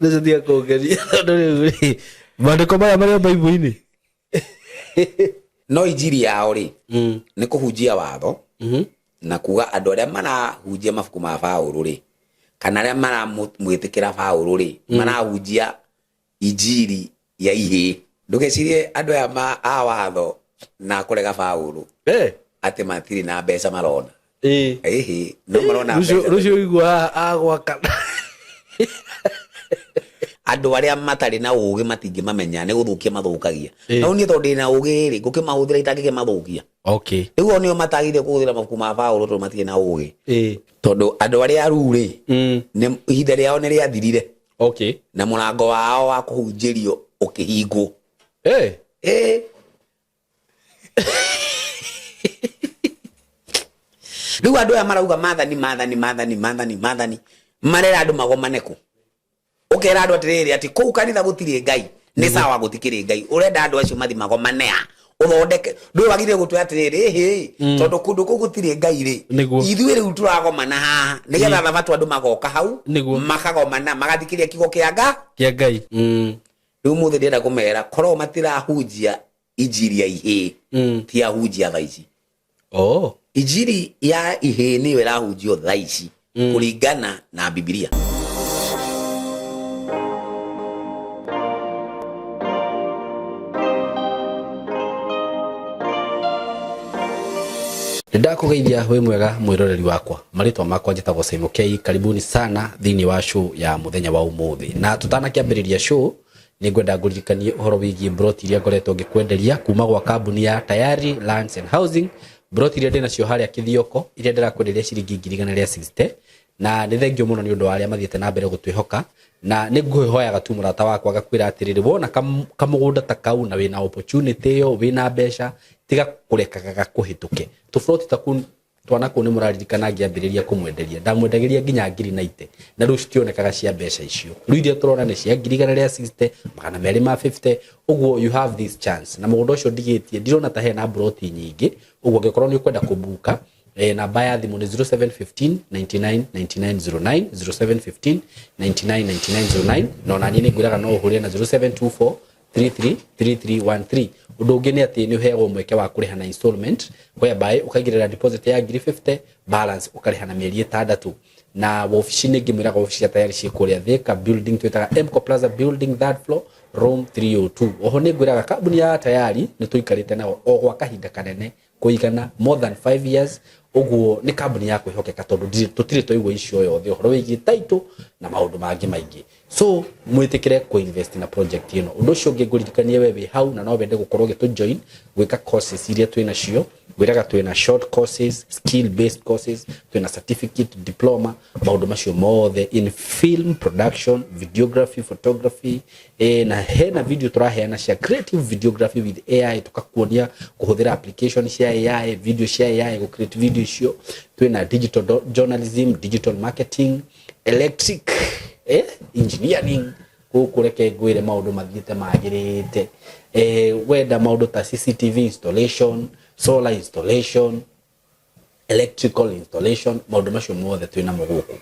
Nĩcio tiga kũngeria tondũ rĩu rĩ maandĩko maya marĩ Bible-inĩ. No injiri yao rĩ nĩ kũhunjia watho na kuga andũ arĩa marahunjia mabuku ma Paũlũ rĩ, kana arĩa maramwĩtĩkĩra Paũlũ rĩ, marahunjia injiri ya ihĩĩ. Ndũgecirie andũ aya a watho na kũrega Paũlũ atĩ matirĩ na mbeca marona. Ĩhĩ, no marona mbeca. Rũciũ igua agwaka. Andũ arĩa matarĩ na ũgĩ matingĩmamenya nĩ gũthũkia mathũkagia. No niĩ tondũ ndĩna ũgĩ rĩ, ngũkĩmahũthĩra itangĩkĩmathũkia. Rĩu o nĩo matagĩrĩire kũhũthĩra mabuku ma Paũlũ tondũ matirĩ na ũgĩ. Tondũ andũ arĩa aruu rĩ, ihinda rĩao nĩ rĩathirire. Na mũrango wao wa kũhunjĩrio ũkĩhingwo. Rĩu andũ aya marauga mathani, mathani, mathani, mathani, mathani, marera andũ magomane kũ? Ũkera andũ atĩrĩrĩ atĩ kũu kanitha gũtirĩ Ngai, nĩ sawa gũtikĩrĩ Ngai. Ũrenda andũ acio mathi magomane a? Ũthondeke, ndũĩ wagĩrĩire gũtua atĩrĩrĩ, ĩhĩ, tondũ kũndũ kũu gũtirĩ Ngai rĩ, ithuĩ rĩu tũragomana haha, nĩgetha thabatũ andũ magoka hau, makagomana, magathikĩrĩria kiugo kĩa Nga? Kĩa Ngai. Rĩu ũmũthĩ ndĩrenda kũmera, korwo matirahunjia injiri ya ihĩĩ, ti ahunjia thaa ici. Injiri ya ihĩĩ nĩyo ĩrahunjio thaa ici, kũringana na Bibilia. Nĩndakũgeithia wĩ mwega mwĩroreri wakwa, marĩtwa makwa njĩtagwo Simon K. Karibuni sana thĩinĩ wa show ya mũthenya wa ũmũthĩ. Na tũtanakĩambĩrĩria show, nĩngwenda ngũririkanie ũhoro wĩgiĩ mburoti iria ngoretwo ngĩkwenderia kuma gwa kambuni ya Tayari Lands and Housing. Mburoti iria ndĩnacio harĩa Kĩthioko, iria ndĩrakwenderia ciringi ngiri igana rĩa 60, na nĩ thengio mũno nĩ ũndũ wa arĩa mathiĩte na mbere gũtwĩhoka, na nĩ ngũhoyaga tu mũrata wakwa ngakwĩra atĩrĩrĩ, wona kamũgũnda ta kau na wĩna opportunity ĩyo, wĩna mbeca, tiga kũrekaga gakũhĩtũke. Tũburoti ta kũu twana kũu nĩ mũraririkana ngĩambĩrĩria kũmwenderia, ndamwendagĩria nginya ngiri 90, na rĩu citionekaga cia mbeca icio. Rĩu iria tũrona nĩ cia ngiri igana rĩa 60, magana merĩ ma 50, ũguo you have this chance. Na mũgũnda ũcio ndigĩtie, ndirona ta hena mburoti nyingĩ, ũguo angĩkorwo nĩ ũkwenda kũbuka, namba ya thimũ nĩ 0715 99 99 09, 0715 99 99 09, na ona niĩ nĩ ngwĩraga no ũhũrĩre na 0724 33 3313. Ũndũ ũngĩ nĩ atĩ nĩ ũheagwo mweke wa kũrĩha na installment, whereby ũkaigĩrĩra deposit ya ngiri 50, balance ũkarĩha na mĩeri ĩtandatũ. Na wabici nĩ ngĩmwĩraga wabici cia Tayari ciĩ kũrĩa Thika building, twĩtaga Mco Plaza building, third floor, room 302. Oho nĩ ngwĩraga kambuni ya Tayari nĩ tũikarĩte nao o gwa kahinda kanene kũigana more than 5 years, ũguo nĩ kambuni ya kwĩhokeka tondũ tũtirĩ twaigua icio yothe ũhoro wĩgiĩ title na maũndũ mangĩ maingĩ. So mwĩtĩkĩre kũ invest na project ĩno. Ũndũ ũcio ũngĩ ngũririkanie we wĩ hau na no wende gũkorwo ũgĩtũ join gwĩka courses iria twĩ nacio, ngwĩraga twĩna short courses, skill based courses, twĩna certificate, diploma, maũndũ macio mothe in film production, videography, photography, na hena video tũraheana cia creative videography with AI, tũkakuonia kũhũthĩra application cia AI, video cia AI, gũ create video icio. Twĩna digital journalism, digital marketing, electric, engineering, gũkũ reke ngwĩre maũndũ mathiĩte magĩrĩte. Wenda maũndũ ta CCTV installation, solar installation, electrical installation, maũndũ macio mothe twĩ namo gũkũ,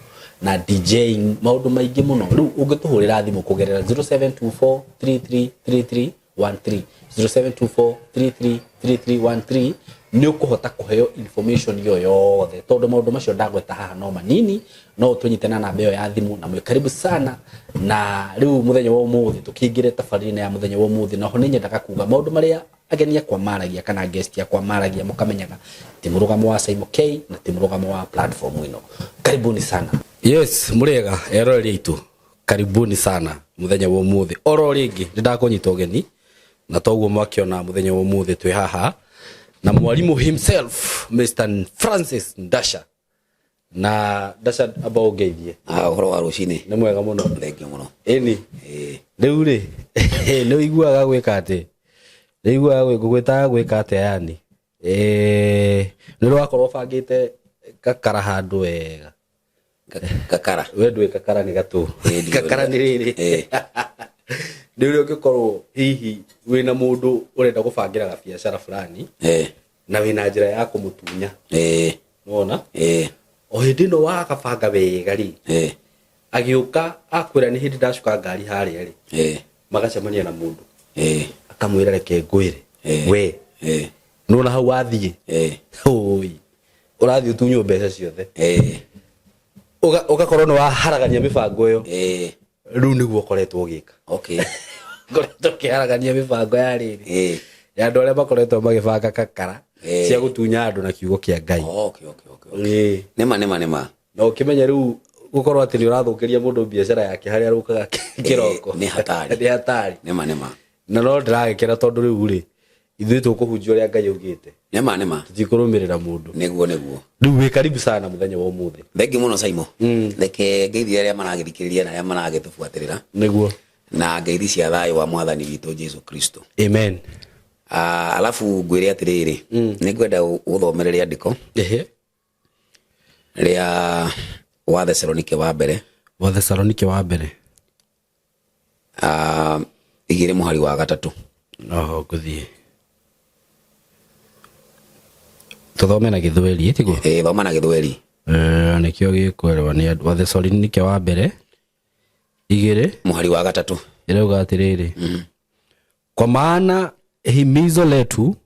na DJing, maũndũ maingĩ mũno. Rĩu ũngĩtũhũrĩra thimũ kũgerera 0724 3333 13, 0724 3333 13, nĩ ũkũhota kũheo information ĩyo yothe, tondũ maũndũ macio ndagweta haha no manini. No ũtũnyite na namba ĩyo ya thimũ, na mwĩ karibu sana. Na rĩu mũthenya wa ũmũthĩ tũkĩingĩre tabarĩra ya mũthenya wa ũmũthĩ, na ho nĩ nyendaga kuga maũndũ marĩa ageni akwa maragia kana guest akwa maragia, mũkamenyaga ti mũrũgamo wa Simon K na ti mũrũgamo wa platform ĩno. Karibuni sana. Yes, mũrĩega eroreri aitũ, karibuni sana mũthenya wa ũmũthĩ. Oro rĩngĩ nĩ ndakũnyita ũgeni, na toguo mwakĩona mũthenya wa ũmũthĩ twĩ haha na mwarimũ himself Mr Francis Ndasha. Na Ndasha, amba ũngeithie. Ũhoro wa rũcinĩ. Nĩ mwega mũno. Thengiũ mũno. Ĩni. Rĩu rĩ, nĩ ũiguaga gwĩka atĩ? Nĩ ũiguaga ngũgwĩtaga gwĩka atĩa yani? Nĩ ũrakorwo ũbangĩte gakara handũ wega. Gakara. We ndũĩ gakara nĩ gatũ. Ndiũĩ. Gakara nĩ rĩrĩ. Nĩ ũrĩa ũngĩkorwo hihi wĩna mũndũ ũrenda gũbangĩra gabiacara fulani, na wĩna njĩra ya kũmũtunya. Nĩwona? O hĩndĩ ĩno wagabanga wega rĩ, Agĩũka akwĩra nĩ hĩndĩ ndacuka ngari harĩa rĩ, magacemania na mũndũ, akamwĩra reke ngwĩre, we nona hau wathiĩ, oi ũrathiĩ ũtunywo mbeca ciothe, ũgakorwo nĩ waharagania mĩbango ĩyo. Rĩu nĩguo ũkoretwo ũgĩka, ũkoretwo ũkĩharagania mĩbango ya rĩrĩ, ya andũ arĩa makoretwo magĩbanga kakara cia gũtunya andũ na kiugo kĩa Ngai. Okay. Nĩma, nĩma, nĩma. Na ũkĩmenye rĩu gũkorwo atĩ nĩ ũrathũkĩria mũndũ biacara yake harĩa arũkaga kĩroko. Nĩ hatari. Nĩ hatari. Nĩma, nĩma. Na no ndĩragĩkena tondũ rĩu rĩ, ithuĩ tũkũhunjia ũrĩa Ngai augĩte. Nĩma, nĩma. Tũtikũrũmĩrĩra mũndũ. Nĩguo, nĩguo. Rĩu wĩ karibu sana mũthenya wa ũmũthĩ. Thengiũ mũno Saimo. Reke ngeithie arĩa maragĩthikĩrĩria na arĩa maragĩtũbuatĩrĩra. Nĩguo. Na ngeithi cia thayũ wa mwathani witũ Jesu Kristo. Amen. Alafu ngwĩre atĩrĩrĩ, nĩ ngwenda ũthomere rĩandĩko rĩa wa Thesalonike wa mbere. Wa Thesalonike wa mbere. 2 mũhari wa 3. Oho, ngũthiĩ. Tũthome na Gĩthweri, tiguo? Ĩĩ, thoma na Gĩthweri. Nĩkĩo gĩkwerwo nĩ andũ. Wa Thesalonike wa mbere 2 mũhari wa 3. Ĩrauga atĩrĩrĩ, kwa maana himizo letu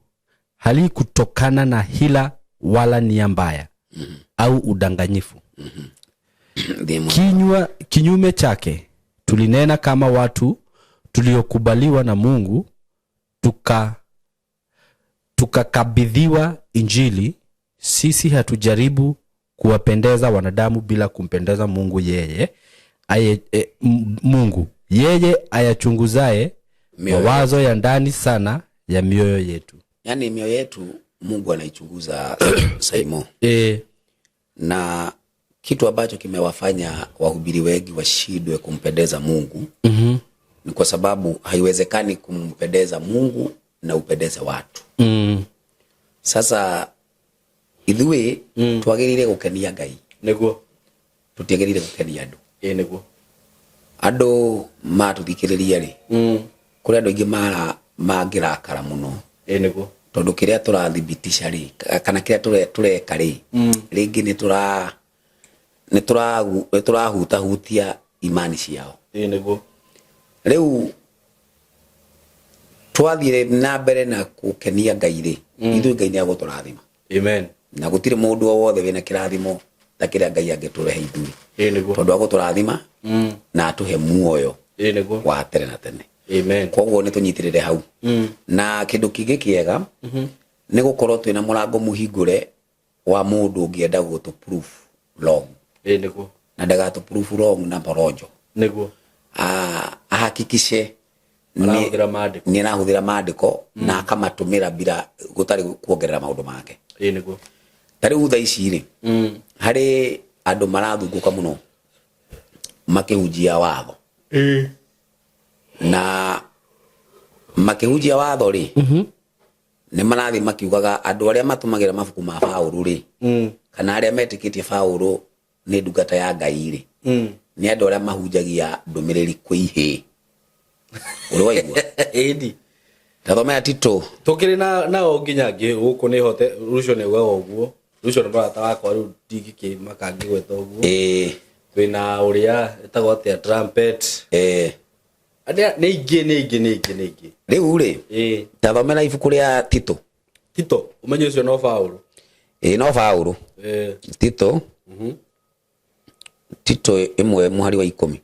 halikutokana na hila wala nia mbaya au udanganyifu. Kinyume chake tulinena kama watu tuliokubaliwa na Mungu, tukakabidhiwa Injili. Sisi hatujaribu kuwapendeza wanadamu bila kumpendeza Mungu, yeye aye, Mungu yeye ayachunguzaye mawazo ya ndani sana ya mioyo yetu. Yaani mioyo yetu Mungu anaichunguza, Saimo. Na kitu ambacho kimewafanya wahubiri wengi washindwe kumpendeza Mungu, ni kwa sababu haiwezekani kumpendeza Mungu na upendeze watu. Sasa ithuĩ twagĩrĩire gũkenia Ngai. Nĩguo. Tũtiagĩrĩire gũkenia andũ. Ĩĩ, nĩguo. Andũ matũthikĩrĩria rĩ, kũrĩ andũ aingĩ mangĩrakara mũno. Ĩĩ, nĩguo. Tondũ kĩrĩa tũrathibitisha rĩ, kana kĩrĩa tũreka rĩ, rĩngĩ nĩ tũrahutahutia imani ciao. Ĩĩ, nĩguo. Rĩu twathiĩ na mbere na gũkenia Ngai rĩ, ithuĩ Ngai nĩ agũtũrathima. Amen. Na gũtirĩ mũndũ o wothe wĩna kĩrathimo ta kĩrĩa Ngai angĩtũrehe ithuĩ. Ĩĩ, nĩguo. Tondũ agũtũrathima na atũhe muoyo Ĩĩ, nĩguo. wa tene na tene. Amen. Koguo nĩ tũnyitĩrĩre hau. Na kĩndũ kĩngĩ kĩega nĩ gũkorwo twĩna mũrango mũhingũre wa mũndũ ũngĩenda gũtũ proof wrong. Ĩĩ, nĩguo. Na ndagatũ proof wrong na porojo. Nĩguo. Ahakikishe Arahũthĩra maandĩko. nĩ arahũthĩra maandĩko na akamatũmĩra bila gũtarĩ kuongerera maũndũ make. Ĩĩ, nĩguo. Ta rĩu thaa ici rĩ, harĩ andũ marathungũka mũno makĩhunjia watho. Na makĩhunjia watho rĩ, nĩ marathiĩ makiugaga andũ arĩa matũmagĩra mabuku ma Paũlũ rĩ, kana arĩa metĩkĩtie Paũlũ nĩ ndungata ya Ngai rĩ, nĩ andũ arĩa mahunjagia ndũmĩrĩri kwĩ ihĩĩ. Ũrĩ waigua? Ĩni. Tathomera Tito. Tũkĩrĩ nao nginya ngĩ gũkũ nĩ hote, Ruco nĩ augaga ũguo. Ruco nĩ mũrata wakwa rĩu ndingĩkĩmaka ngĩgweta ũguo. Twĩna ũrĩa ĩtagwo atĩa, trumpet. Andĩa, nĩ ingĩ, nĩ ingĩ, nĩ ingĩ, nĩ ingĩ. Rĩu rĩ, tathomera ibuku rĩa Tito. Tito, ũmenye ũcio no Paũlũ. Ĩĩ, no Paũlũ. Tito. Tito 1 mũhari wa 10.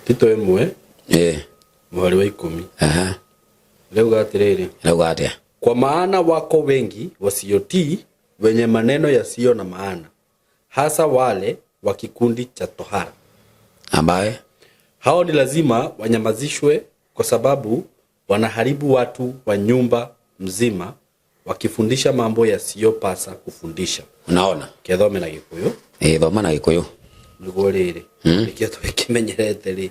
Tito 1. Mũhari wa 10. Rĩu atĩrĩrĩ. Rĩu atĩa? Kwa maana wako wengi wasiotii, wenye maneno yasiyo na maana, hasa wale wa kikundi cha tohara. Ambaye? Hao ni lazima wanyamazishwe kwa sababu wanaharibu watu wa nyumba mzima wakifundisha mambo yasiyopasa kufundisha. Unaona? Kethome na Gikuyu. Thoma na Gikuyu. Niguo rĩrĩ. Nĩkĩo tũgĩkĩmenyerete rĩ.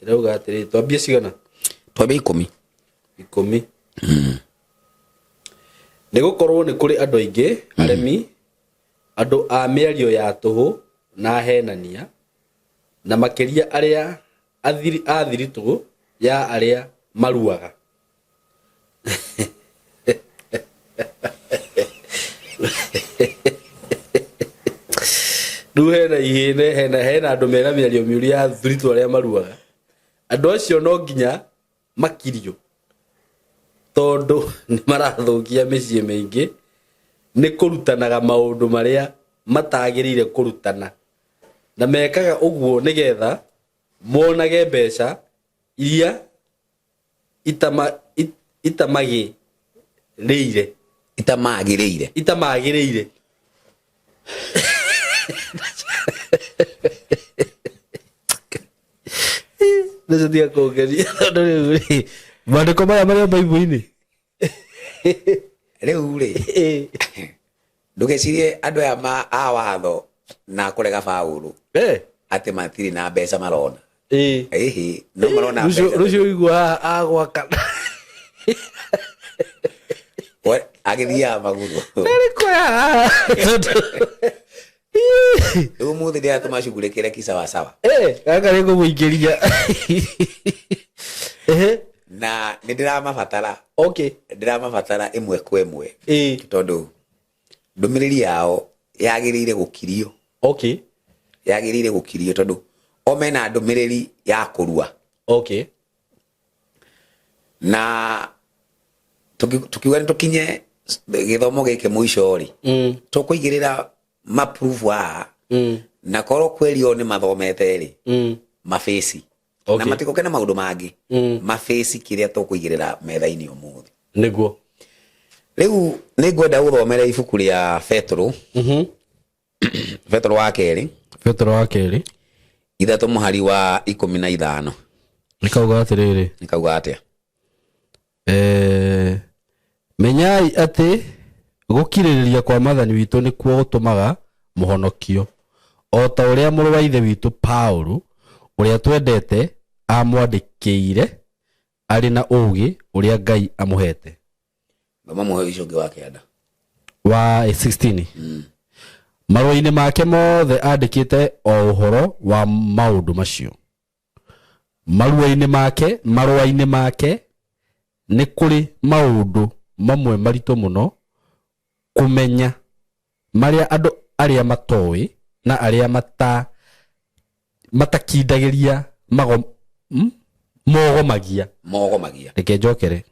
Ĩrauga atĩrĩ, twambie cigana? Twambie 10. 10. Nĩ gũkorwo nĩ kũrĩ andũ aingĩ aremi, andũ a mĩario ya tũhũ na ahenania, na makĩria arĩa athiritũ ya arĩa maruaga. Rĩu hena ihĩne, hena andũ mena mĩario mĩũru ya athuri tu arĩa maruaga. Andũ acio no nginya makirio tondũ nĩ marathũkia mĩciĩ mĩingĩ nĩ kũrutanaga maũndũ marĩa matagĩrĩire kũrutana, na mekaga ũguo nĩgetha monage mbeca iria itamagĩrĩire. Itamagĩrĩire. Itamagĩrĩire. Nĩcio tiga kũngeria tondũ rĩu rĩ maandĩko maya marĩ Bible-inĩ. Rĩu rĩ, ndũgecirie andũ aya a watho na kũrega Paũlũ atĩ matirĩ na mbeca marona. Ĩhĩ, no marona mbeca. Rũciũ igua haha agwaka. We, agĩthiaga magũrũ. Ndarĩ tondũ Rĩu ũmũthĩ ndĩratũma cugurĩkĩre kisawasawa. Gaka nĩ ngũmũingĩria. Ehe. Na nĩ ndĩramabatara. Okay. Ndĩramabatara ĩmwe kwa ĩmwe. Tondũ ndũmĩrĩri yao yagĩrĩire gũkirio. Okay. Yagĩrĩire gũkirio tondũ o mena ndũmĩrĩri ya kũrua. Okay. Na tukiuga nĩ tũkinye gĩthomo gĩkĩ mũico rĩ, tũkũigĩrĩra ma-proof haha, na korwo kweri o nĩ mathomete rĩ, mabĩci. Okay. Na matigoke na maũndũ mangĩ, mabĩci kĩrĩa tũkũigĩrĩra metha-inĩ ũmũthĩ. Nĩguo. Rĩu nĩ ngwenda gũthomera ibuku rĩa Petero. Petero wa kerĩ. Petero wa kerĩ. 3 mũhari wa 15. Nĩkauga atĩrĩrĩ. Nĩkauga atĩa? Menyai atĩ gũkirĩrĩria kwa Mwathani witũ nĩkuo gũtũmaga mũhonokio, o ta ũrĩa mũrũ wa Ithe witũ Paũlũ ũrĩa twendete aamwandĩkĩire arĩ na ũũgĩ ũrĩa Ngai amũheete. Thoma mũhari ũcio ũngĩ wa kenda. Wa 16. Marũa-inĩ make mothe andĩkĩte o ũhoro wa maũndũ macio. Marũa-inĩ make, marũa-inĩ make nĩ kũrĩ maũndũ mamwe maritũ mũno kũmenya, marĩa andũ arĩa matoĩ na arĩa matakindagĩria mogomagia. Mogomagia. Reke njokere.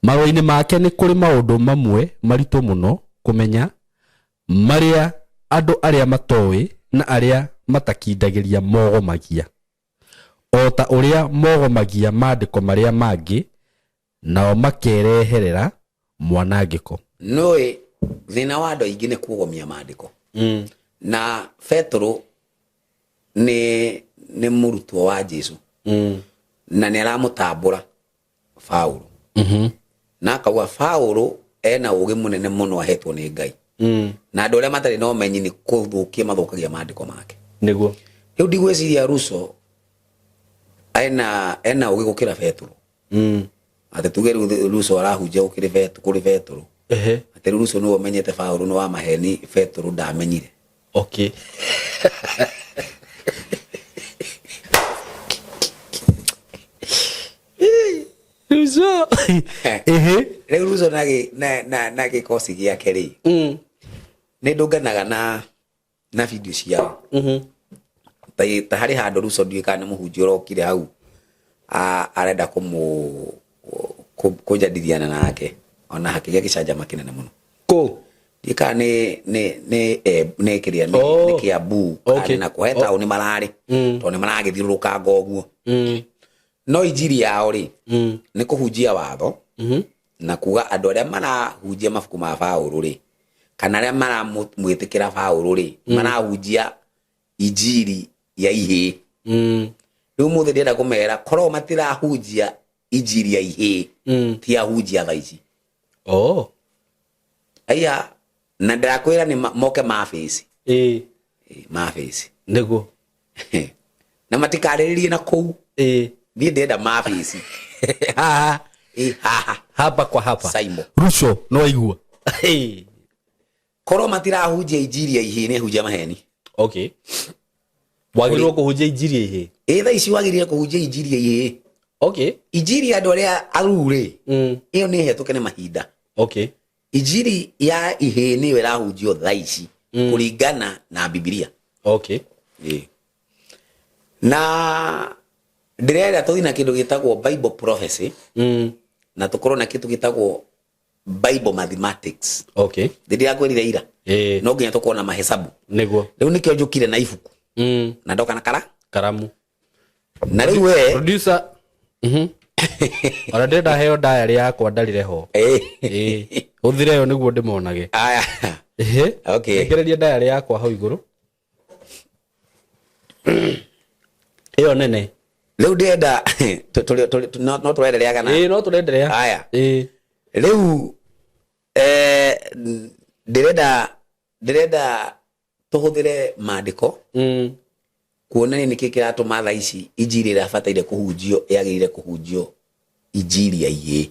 Marũa-inĩ make nĩ kũrĩ maũndũ mamwe maritũ mũno kũmenya, marĩa andũ arĩa matoĩ na arĩa matakindagĩria mogomagia, o ta ũrĩa mogomagia maandĩko marĩa mangĩ, nao makereherera mwanangĩko. Nũĩ thĩna wa andũ aingĩ nĩ kuogomia maandĩko. Na Petero nĩ mũrutwo wa Jesu. Na nĩ aramũtambũra Paũlũ. Na akauga Paũlũ ena ũũgĩ mũnene mũno ahetwo nĩ Ngai. Na andũ arĩa matarĩ na ũmenyi nĩ kũthũkia mathũkagia maandĩko make. Nĩguo. Rĩu ndigwĩciria Ruto ena ũũgĩ gũkĩra Petero. Atĩ tuge rĩu Ruto arahunjia gũkĩrĩ kũrĩ Petero. Atĩ rĩu Ruto nĩwe ũmenyete Paũlũ nĩ wa maheni, Petero ndamenyire. Okay. Ruto. Ehe. Rĩu Ruto na gĩkosi gĩake rĩ, nĩ ndũnganaga na video ciao. Ta harĩ handũ Ruto ndiũĩ kana nĩ mũhunjia ũrokire hau, arenda kũnjadiliana nake, ona hakĩgĩa gĩcanjama kĩnene mũno. Kũ? Ndiũĩ kana nĩ kĩrĩa, nĩ Kiambu, kana nĩ nakũ, he taũni mararĩ, tondũ nĩ maragĩthiũrũrũkanga ũguo. No injiri yao rĩ, nĩ kũhunjia watho, na kuga andũ arĩa marahunjia mabuku ma Paũlũ rĩ, kana arĩa maramwĩtĩkĩra Paũlũ rĩ, marahunjia injiri ya ihĩĩ. Rĩu ũmũthĩ ndĩrenda kũmera korwo matirahunjia injiri ya ihĩĩ, ti ahunjia thaa ici. Aya, na ndĩrakwĩra nĩ moke mabici. Mabici. Nĩguo. Na matikarĩrĩrie na kũu. Niĩ ndĩrenda mabici. Haha. Haha. Hapa kwa hapa. Saimo. Ruto no aigua. Korwo matirahunjia injiri ya ihĩĩ nĩ ahunjia maheni. Okay. Wagĩrĩirwo kũhunjia injiri ya ihĩĩ? Thaa ici wagĩrĩire kũhunjia injiri ya ihĩĩ. Okay. Injiri ya andũ arĩa aruu rĩ, ĩyo nĩ ĩhetũke nĩ mahinda. Okay. Injiri ya ihĩĩ nĩyo ĩrahunjio thaa ici. Kũringana na Bibilia. Ĩĩ. Na ndĩrenda tũthiĩ na kĩndũ gĩtagwo Bible prophecy na tũkorwo na kĩndũ gĩtagwo Bible mathematics. Ndĩrakwĩrire ira no nginya tũkorwo na mahesabu. Rĩu nĩkĩo njũkire na ibuku na ndoka na kara Karamu. Na rĩu we Producer. Ona ndĩrenda heo diary yakwa ndarĩre ho. Ĩĩ. Hũthĩre yo nĩguo ndĩmonage. Aya. Okay. Rekereria diary yakwa hau igũrũ. Ĩyo nene. Rĩu ndĩrenda no tũrenderea kana? Ĩĩ, no tũrenderea. Aya. Ĩĩ. Rĩu ndĩrenda tũhũthĩre maandĩko kuonania nĩkĩ kĩratũma thaa ici injiri ĩrĩa ĩbataire kũhunjio yagĩrĩire kũhunjio injiri ya ihĩĩ.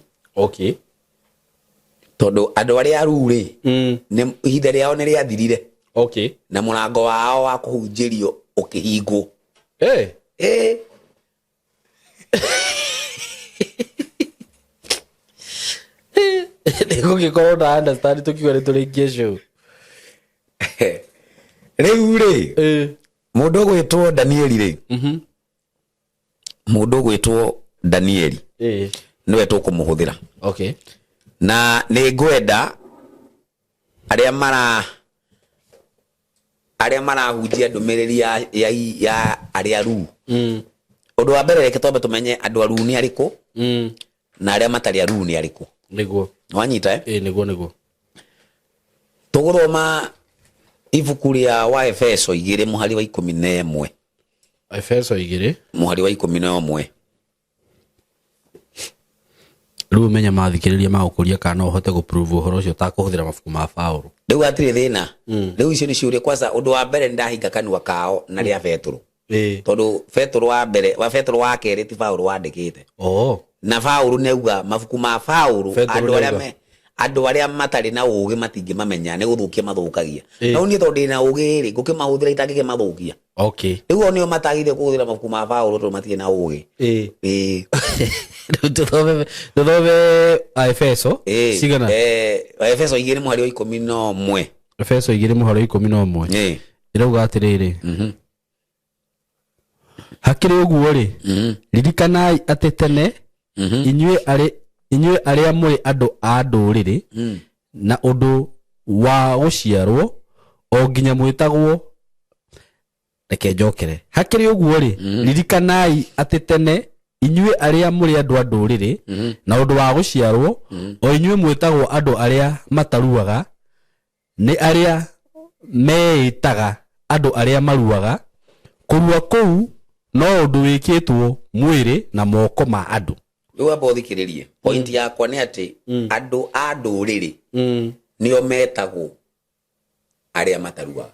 Tondũ andũ arĩa aruu rĩ, ihinda rĩao nĩ rĩathirire. Na mũrango wao wa kũhunjĩrio ũkĩhingwo. Ĩĩ. Nĩgũgĩkorwo na understand tũkiuga nĩ tũrĩkie show. Rĩu rĩ, mũndũ ũgwĩtwo Danieli rĩ, mũndũ ũgwĩtwo Danieli nĩwe tũkũmũhũthĩra. Na nĩ ngwenda arĩa marahunjia ndũmĩrĩri ya arĩa aruu. Ũndũ wa mbere, reke twambe tũmenye andũ aruu nĩ arĩkũ na arĩa matarĩ aruu nĩ arĩkũ. Wanyita, eh? Ĩĩ, nĩguo. Tũgũthoma ibuku rĩa wa Efeso 2 mũhari wa 11. Efeso 2. Mũhari wa 11. Rĩu ũmenye mathikĩrĩria magũkũria kana no ũhote gũprove ũhoro ũcio ũtakũhũthĩra mabuku ma Paũlũ. Rĩu hatirĩ thĩna. Rĩu icio nĩ ciũria. Kwanza ũndũ wa mbere, nĩ ndahinga kanua kao na rĩa Betũrũ, tondũ Betũrũ wa mbere wa Betũrũ wa kerĩ ti Paũlũ wandĩkĩte. Na Paũlũ nĩ auga mabuku ma Paũlũ Betũrũ andũ arĩa nĩauga. Andũ arĩa matarĩ na ũgĩ matingĩmamenya, nĩ gũthũkia mathũkagia. No niĩ tondũ ndĩ na ũgĩ rĩ, ngũkĩmahũthĩra itangĩkĩmathũkia. Rĩu o nĩo matagĩrĩire kũhũthĩra mabuku ma Paũlũ tondũ matirĩ na ũgĩ. Ĩĩ. Rĩu tũthome Aefeso cigana? Efeso 2 mũhari wa 11. Efeso 2 mũhari wa 11. Ĩrauga atĩrĩrĩ, hakĩrĩ ũguo rĩ, ririkanai atĩ tene inyuĩ arĩa mũrĩ andũ a ndũrĩrĩ na ũndũ wa gũciarwo o nginya mwĩtagwo, reke njokere, hakĩrĩ ũguo rĩ, ririkanai atĩ tene inyuĩ arĩa mũrĩ andũ a ndũrĩrĩ na ũndũ wa gũciarwo, o inyuĩ mwĩtagwo andũ arĩa mataruaga nĩ arĩa meĩtaga andũ arĩa maruaga, kũrua kũu no ũndũ wĩkĩtwo mwĩrĩ na moko ma andũ. Rĩu amba ũthikĩrĩrie, point yakwa nĩ atĩ andũ a ndũrĩrĩ nĩo metagwo arĩa mataruaga.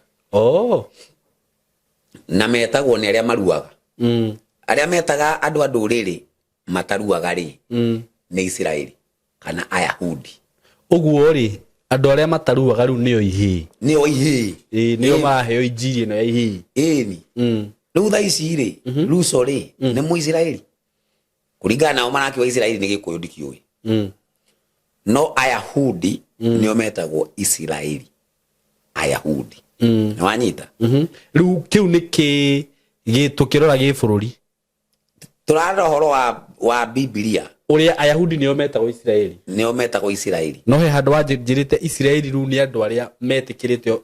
Na metagwo nĩ arĩa maruaga. Arĩa metaga andũ a ndũrĩrĩ mataruaga rĩ, nĩ Isiraeli kana Ayahudi. Ũguo rĩ, andũ arĩa mataruaga rĩu nĩo ihĩĩ? Nĩo ihĩĩ. Ĩĩ, nĩo maraheo injiri ĩno ya ihĩĩ. Ĩni. Rĩu thaa ici rĩ, Ruto rĩ, nĩ Mũisiraeli kũringana nao marakiuga Isiraeli nĩ Gĩkũyũ, ndikĩũĩ. No Ayahudi nĩo metagwo Isiraeli, Ayahudi. Nĩ wanyita? Rĩu kĩu nĩ kĩ tũkĩrora gĩbũrũri? Tũrarora ũhoro wa Bibilia. Ũrĩa Ayahudi nĩo metagwo Isiraeli. Nĩo metagwo Isiraeli. No he handũ wanjĩrĩte Isiraeli rĩu nĩ andũ arĩa metĩkĩrĩte.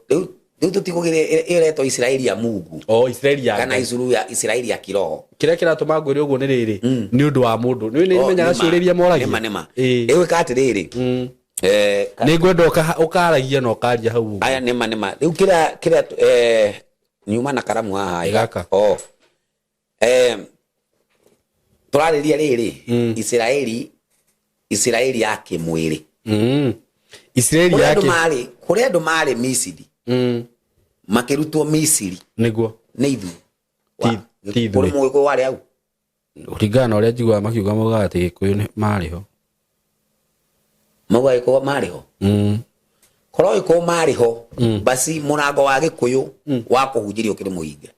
Rĩu tũtikũgĩrĩ ĩyo ĩretwo Isiraeli ya Mungu. O Isiraeli ya kana Ngai. Isuru ya Isiraeli ya kiroho. Kĩrĩa kĩratũma ngwĩre ũguo nĩ rĩrĩ, nĩ ũndũ wa mũndũ nĩ Oh, menyaga nĩma, ciũria iria moragia. Nĩma. Ĩgwĩka atĩrĩrĩ, Nĩ ngwenda ũkaragia na ũkaria hau ũguo. Aya, nĩma. Rĩu kĩrĩa nyuma na karamu haha. Ĩ, gaka. Oh. Tũrarĩria rĩrĩ, Isiraeli ya kĩmwĩrĩ. Isiraeli Kũrĩa ya andũ marĩ, kũrĩa andũ marĩ Misiri, makĩrutwo Misiri. Nĩ ithuĩ. Ti Kũrĩ ithuĩ. Mũgĩkũyũ warĩ hau? Kũringana na ũrĩa njiguaga makiuga, maugaga atĩ Gĩkũyũ nĩ marĩ ho. Mauga Gĩkũyũ marĩ ho? Korwo Gĩkũyũ marĩ ho, basi mũrango wa Gĩkũyũ wa kũhunjĩrio ũkĩrĩ mũhinge.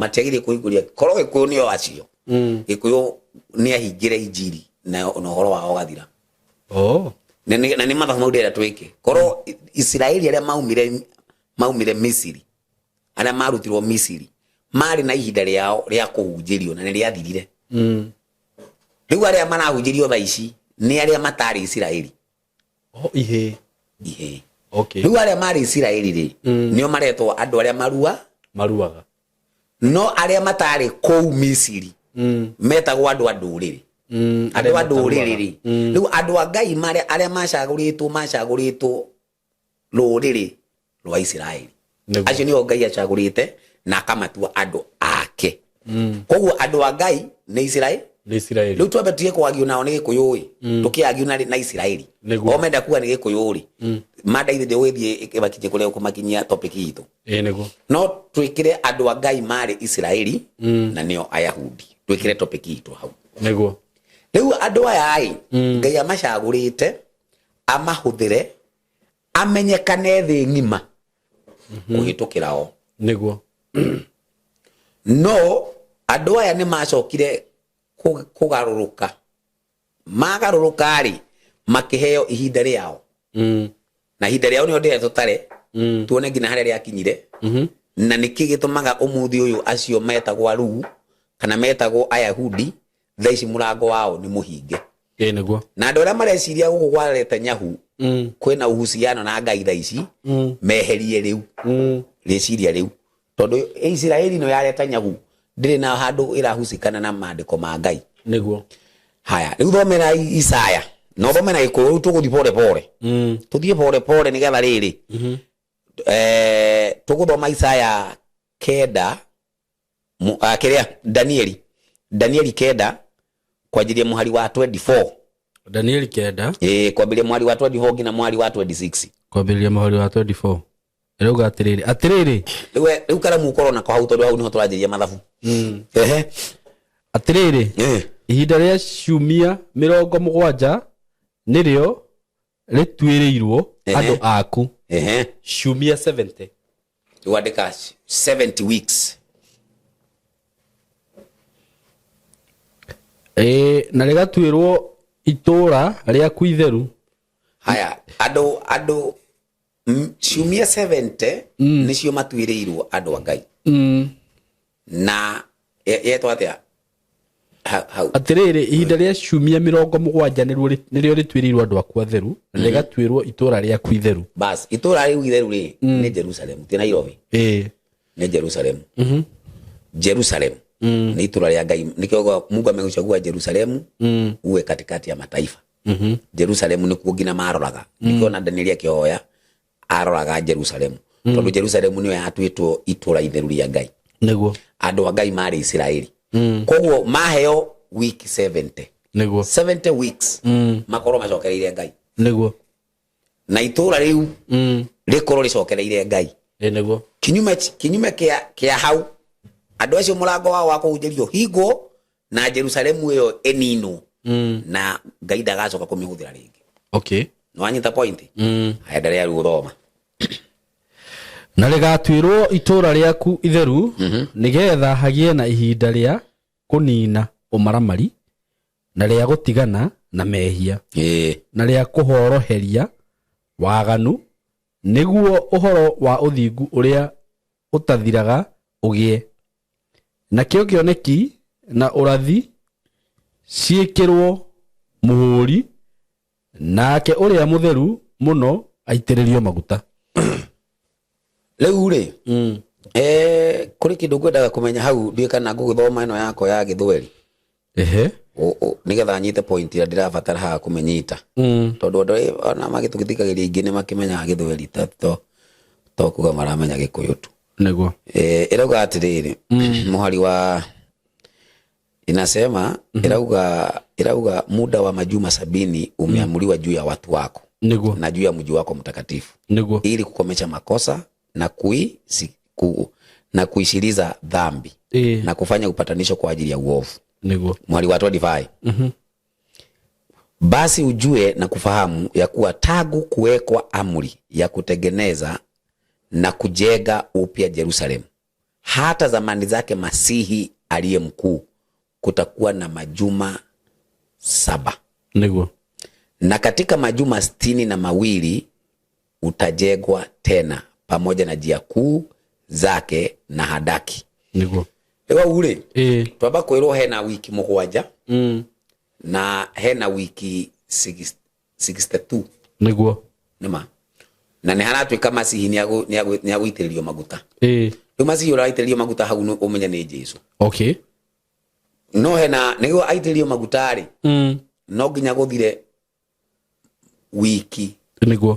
Matiagĩrĩire kũhingũria korwo Gĩkũyũ nĩo acio. Gĩkũyũ nĩ ahingĩre injiri na ũhoro wao ũgathira. Na nĩ mathabu mau ndĩrenda twĩke, korwo Isiraeli arĩa maumire. Maumire Misiri, arĩa marutirwo Misiri marĩ na ihinda rĩao rĩa kũhunjĩrio na nĩ rĩathirire. Rĩu arĩa marahunjĩrio thaa ici nĩ arĩa matarĩ Isiraeli. Oh, ihĩ. Ihĩ. Okay. Rĩu arĩa marĩ Isiraeli rĩ, nĩo maretwo andũ arĩa marua. Maruaga. No arĩa matarĩ kũu Misiri metagwo andũ a ndũrĩrĩ. Andũ a ndũrĩrĩ rĩ, rĩu andũ a Ngai marĩa arĩa macagũrĩtwo, macagũrĩtwo rũrĩrĩ rwa Isiraeli. Acio nĩo Ngai acagũrĩte na akamatua andũ ake. Koguo andũ a Ngai nĩ Isiraeli. Nĩ Isiraeli. Rĩu twambe tutige kwagio nao nĩ Gĩkũyũ ĩ, tũkĩagio na Isiraeli. O menda kuga nĩ Gĩkũyũ rĩ, manda ithe ndĩgũgĩthiĩ ĩmakinyie kũrĩa ũkũmakinyia topic itũ. Ĩĩ nĩguo. No twĩkĩre andũ a Ngai marĩ Isiraeli na nĩo Ayahudi, twĩkĩre topic itũ hau. Nĩguo. Rĩu andũ aya ĩ, Ngai amacagũrĩte amahũthĩre amenyekane thĩ ng'ima kũhĩtũkĩra o. Nĩguo. No andũ aya nĩ macokire kũgarũrũka. Magarũrũka rĩ, makĩheo ihinda rĩao. Na ihinda rĩao nĩo ndĩrĩa tũtare, tuone nginya harĩa rĩakinyire. Na nĩkĩ gĩtũmaga ũmũthĩ ũyũ acio metagwo aruu kana metagwo Ayahudi thaa ici mũrango wao nĩ mũhinge. Ĩĩ nĩguo. Na andũ arĩa mareciria gũkũ kwa Netanyahu kwĩna uhusiano na Ngai thaa ici, meherie rĩu rĩciria rĩu, tondũ Isiraeli ĩno ya Netanyahu ndĩrĩ na handũ ĩrahusikana na maandĩko ma Ngai. Nĩguo. Haya, rĩu thomera Isaya na ũthome na Gĩkũyũ. Rĩu tũgũthiĩ pore pore, tũthiĩ pore pore nĩgetha rĩrĩ, tũgũthoma Isaya 9, kĩrĩa Danieli 9 kwanjĩrĩria mũhari wa 24. Danieli 9. Ĩĩ, kwambĩrĩria mũhari wa 24 nginya mũhari wa 26. Kwambĩrĩria mũhari wa 24 ĩrauga atĩrĩrĩ, atĩrĩrĩ. Rĩu karamu ũkorwo nako hau, tondũ hau nĩho tũranjĩrĩria mathabu. Ehe. Atĩrĩrĩ, ihinda rĩa ciumia 70 nĩrĩo rĩtuĩrĩirwo andũ aku. Ciumia 70. Rĩu andĩka 70 weeks. Ĩĩ, na rĩgatuĩrwo itũũra rĩaku itheru. Haya, andũ ciumia 70 nĩcio matuĩrĩirwo andũ a Ngai. Na yetwo atĩa hau? Atĩrĩrĩ, ihinda rĩa ciumia 70 nĩrĩo rĩtuĩrĩirwo andũ aku atheru, na rĩgatuĩrwo itũũra rĩaku itheru. Bas, itũũra rĩu itheru rĩ, nĩ Jerusalem, ti Nairobi. Nĩ Jerusalem. Jerusalem nĩ itũũra rĩa Ngai, nĩkĩo Mungu amekuchagua Jerusalem uwe katikati ya mataifa. Jerusalem nĩkuo nginya maroraga. Nĩkĩo na Danieli akĩhoya aroraga Jerusalem, tondũ Jerusalem nĩyo yatuĩtwo itũũra itheru rĩa Ngai. Nĩguo. Andũ a Ngai marĩ Isiraeli. Koguo maheo week 70. Nĩguo. 70 weeks makorwo macokereire Ngai. Nĩguo. Na itũũra rĩu rĩkorwo rĩcokereire Ngai. Ĩĩ nĩguo. Kinyume kĩa hau, andũ acio mũrango wao wa kũhunjĩrio hingwo na Jerusalemu ĩyo ĩninwo, na Ngai ndagacoka kũmĩhũthĩra rĩngĩ. Okay. Nĩwanyita point? Endelea rĩu gũthoma. Na rĩgatuĩrwo itũũra rĩaku itheru, nĩgetha hagĩe na ihinda rĩa kũnina ũmaramari na rĩa gũtigana na mehia, na rĩa kũhoroheria waganu, nĩguo ũhoro wa ũthingu ũrĩa ũtathiraga ũgĩe. Nakĩo kĩoneki na ũrathi ciĩkĩrwo mũhũri, nake ũrĩa mũtheru mũno aitĩrĩrio maguta. Rĩu rĩ, kũrĩ kĩndũ ngwendaga kũmenya hau, ndiũĩ kana ngũgĩthoma ĩno yakwa ya Gĩthweri. Nĩgetha nyite point ĩrĩa ndĩrabatara haha kũmĩnyita. Tondũ andũ arĩa ona magĩtũthikagĩrĩria aingĩ nĩ makĩmenyaga Gĩthweri, to kuga maramenya Gĩkũyũ tu. Nĩguo. Ĩrauga atĩrĩrĩ, mũhari wa inasema, ĩrauga muda wa majuma 70 umeamriwa juu ya watu wako. Nĩguo. Na juu ya mji wako mtakatifu. Nĩguo. Ili kukomesha makosa na na kuishiriza dhambi. Na kufanya upatanisho kwa ajili ya uovu. Nĩguo. Mwali wa 25. Basi ujue na kufahamu ya kuwa tangu kuwekwa amri ya kutengeneza na kujenga upya Jerusalem, hata zamani zake Masihi aliye mkuu, kutakuwa na majuma 7. Nĩguo. Na katika majuma 62 utajengwa tena pamoja na njia kuu zake na handaki. Nĩguo. Rĩu hau rĩ, Ĩĩ. twamba kwĩrwo hena wiki mũgwanja na hena wiki 62. Nĩguo. Nĩma na nĩ haratuĩka Masihi nĩ agũitĩrĩrio maguta. Ĩĩ. Rĩu Masihi ũraitĩrĩrio maguta hau ũmenye nĩ Jesu. Okay. No hena nĩguo aitĩrĩrio maguta rĩ, no nginya gũthire wiki Nĩguo.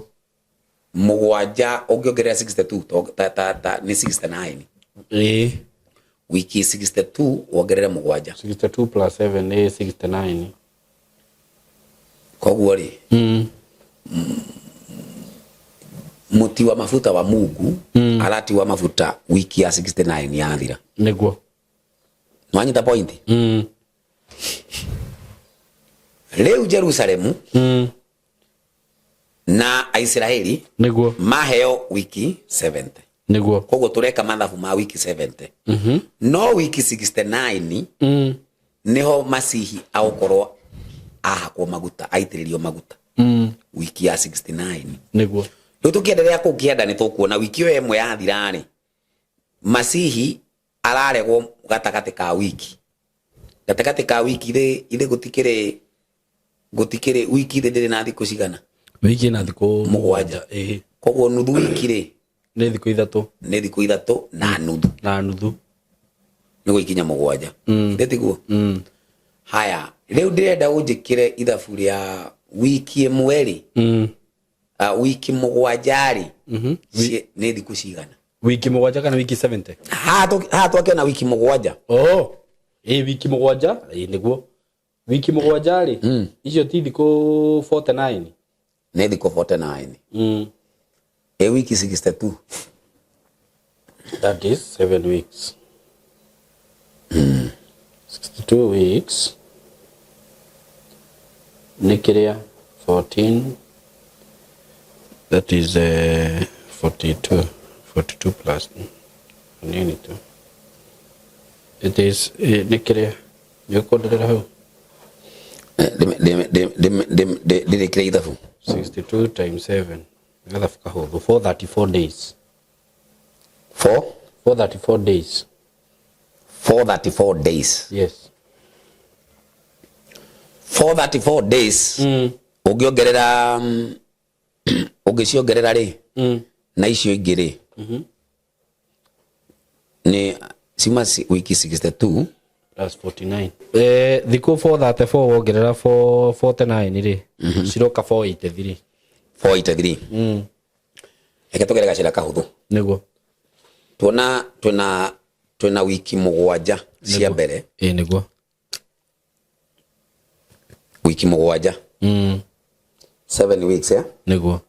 mũgwanja ũngĩongerera 62 ta nĩ 69. Ĩĩ. Wiki 62 wongerere mũgwanja. 62 plus 7 nĩ 69. Koguo rĩ, mũti wa mafuta wa Mungu aratiwa mafuta wiki ya 69 yathira. Nĩguo. Nwanyita point? Rĩu Jerusalemu na Aisiraeli Nĩguo. maheo wiki 70. Nĩguo. Koguo tũreka mathabu ma wiki 70, no wiki 69 niho Masihi agũkorwo ahakwo maguta, aitĩrĩrio maguta, wiki ya 69. Nĩguo. Rĩu tũkĩenderea kũu kĩanda nĩ tũkuona wiki ĩyo ĩmwe yathira rĩ, Masihi araregwo gatagatĩ ka wiki, gatagatĩ ka wiki ithĩ gũtikĩrĩ wiki ithĩ ndĩrĩ na thikũ cigana? Wiki ĩna thikũ mũgwanja. Ĩĩ. Koguo nuthu wiki rĩ, nĩ thikũ ithatũ. Nĩ thikũ ithatũ na nuthu. Na nuthu. Nĩguo ikinya mũgwanja. Ithĩ tiguo? Haya, rĩu ndĩrenda ũnjĩkĩre ithabu rĩa wiki ĩmwe rĩ, wiki mũgwanja rĩ, nĩ thikũ cigana? Wiki mũgwanja kana wiki 70? Haha twakĩona wiki mũgwanja. Oh, ĩĩ, wiki mũgwanja, ĩĩ nĩguo, wiki mũgwanja rĩ, icio ti thikũ 49? Nĩ thikũ 49. Ĩ wiki 62? That is 7 weeks. 62 weeks nĩ kĩrĩa 14, that is 42, 42 plus nini tu, it is nĩ kĩrĩa nĩ ũkũnderera hau. Ndĩrĩkĩre ithabu. 62 times 7, gathabu kahũthũ, 434 days. 4 434 days. 434 days. Yes. 434 days. Ũngĩongerera ũngĩciongerera rĩ, na icio ingĩ rĩ, nĩ ciuma wiki 62 plus 49, thikũ 434 wongerera 449 rĩ, ciroka 483. 483. Reke tũgere gacĩra kahũthũ. Nĩguo. Tuona twĩna wiki mũgwanja cia mbere. Ĩĩ nĩguo. Wiki mũgwanja, 7 weeks, eh? Nĩguo.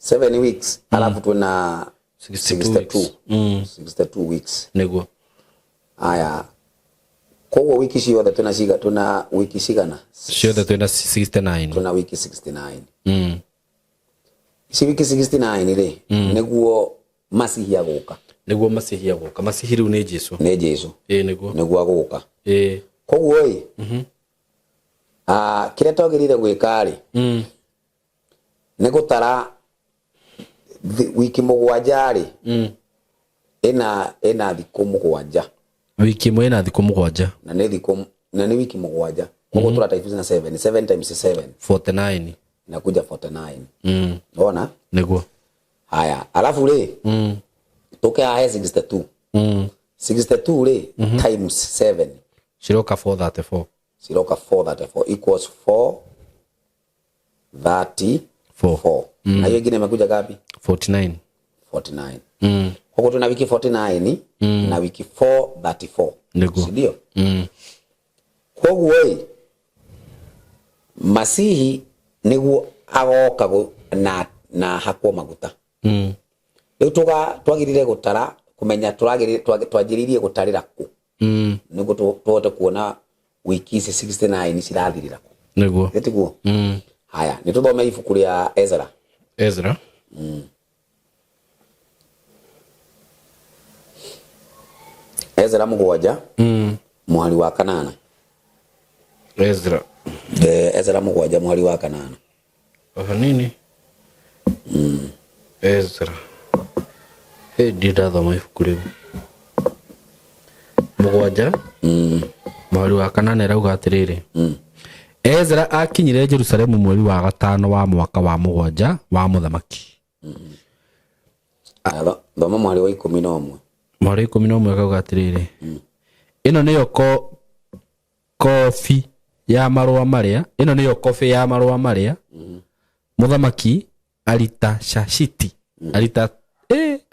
7 weeks, alafu twĩna 62 62 weeks. 62 weeks. Nĩguo. Aya, koguo wiki ciothe twĩna twĩna wiki cigana? Ciothe twĩna 69. Twĩna wiki 69. Ici wiki 69 rĩ, nĩguo Masihi agũka. Nĩguo Masihi agũka. Masihi rĩu nĩ Jesu. Nĩ Jesu. Ĩĩ nĩguo. Nĩguo agũka. Ĩĩ. Koguo ĩ, kĩrĩa twagĩrĩire gwĩka rĩ, nĩ gũtara wiki mũgwanja rĩ, ĩna thikũ mũgwanja. Wiki ĩmwe ĩna thikũ mũgwanja. Na nĩ thikũ, na nĩ wiki mũgwanja, koguo tũra times na 7, 7 times 7. 49. Inakuja 49. Ona? Nĩguo. Haya, alafu rĩ, tũke haha he 62. 62 rĩ, times 7. Ciroka 434. Ciroka 434 equals 434. Na hiyo ingine imekuja ngapi? 49. 49. Koguo tuna wiki 49 na wiki 434. Nĩguo. Si ndio? Koguo ĩ, Masihi nĩguo agoka na hakwo maguta. Rĩu twagĩrĩire gũtara kũmenya twanjĩrĩirie gũtarĩra kũ. Nĩguo tũhote kuona wiki ici 69 cirathirĩra kũ. Nĩguo. Nĩ tiguo? Haya, nĩ tũthome ibuku rĩa Ezra. Ezra. Ezra 7, mũhari wa 8. Ezra. Ezra 7 mũhari wa 8. Oho nini? Ezra. Hey, ndirĩ ndathoma ibuku rĩu. Mũgwanja mweri wa kanana ĩrauga atĩrĩrĩ, Ezra akinyire Jerusalemu mweri wa gatano wa mwaka wa mũgwanja wa mũthamaki. Ah, thoma mwari wa 11. Mweri wa 11 akauga atĩrĩrĩ, ĩno nĩyo kobi ya marũa marĩa, ĩno nĩyo kobi ya marũa marĩa mũthamaki Aritashashiti Arita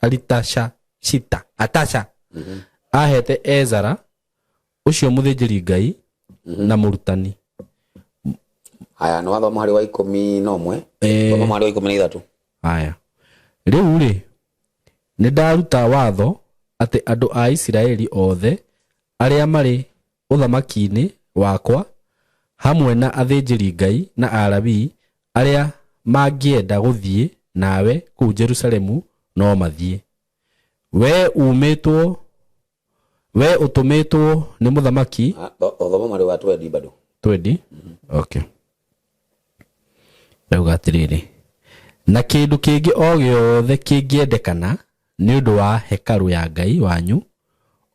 Aritashashita Atasha ahete Ezara ũcio mũthĩnjĩri Ngai na mũrutani. Haya, nĩ wathoma mwari wa 11. Thoma mwari wa 13. Haya, rĩu rĩ, nĩ ndaruta watho atĩ andũ a Isiraeli othe arĩa marĩ ũthamaki-inĩ wakwa hamwe na athĩnjĩri Ngai na Alawii arĩa mangĩenda gũthiĩ nawe kũu Jerusalemu no mathiĩ. We ũtũmĩtwo nĩ mũthamaki. Thoma mwari wa 20 bado. 20? Okay. Rauga atĩrĩrĩ, na kĩndũ kĩngĩ o gĩothe kĩngĩendekana nĩ ũndũ wa hekarũ ya Ngai wanyu,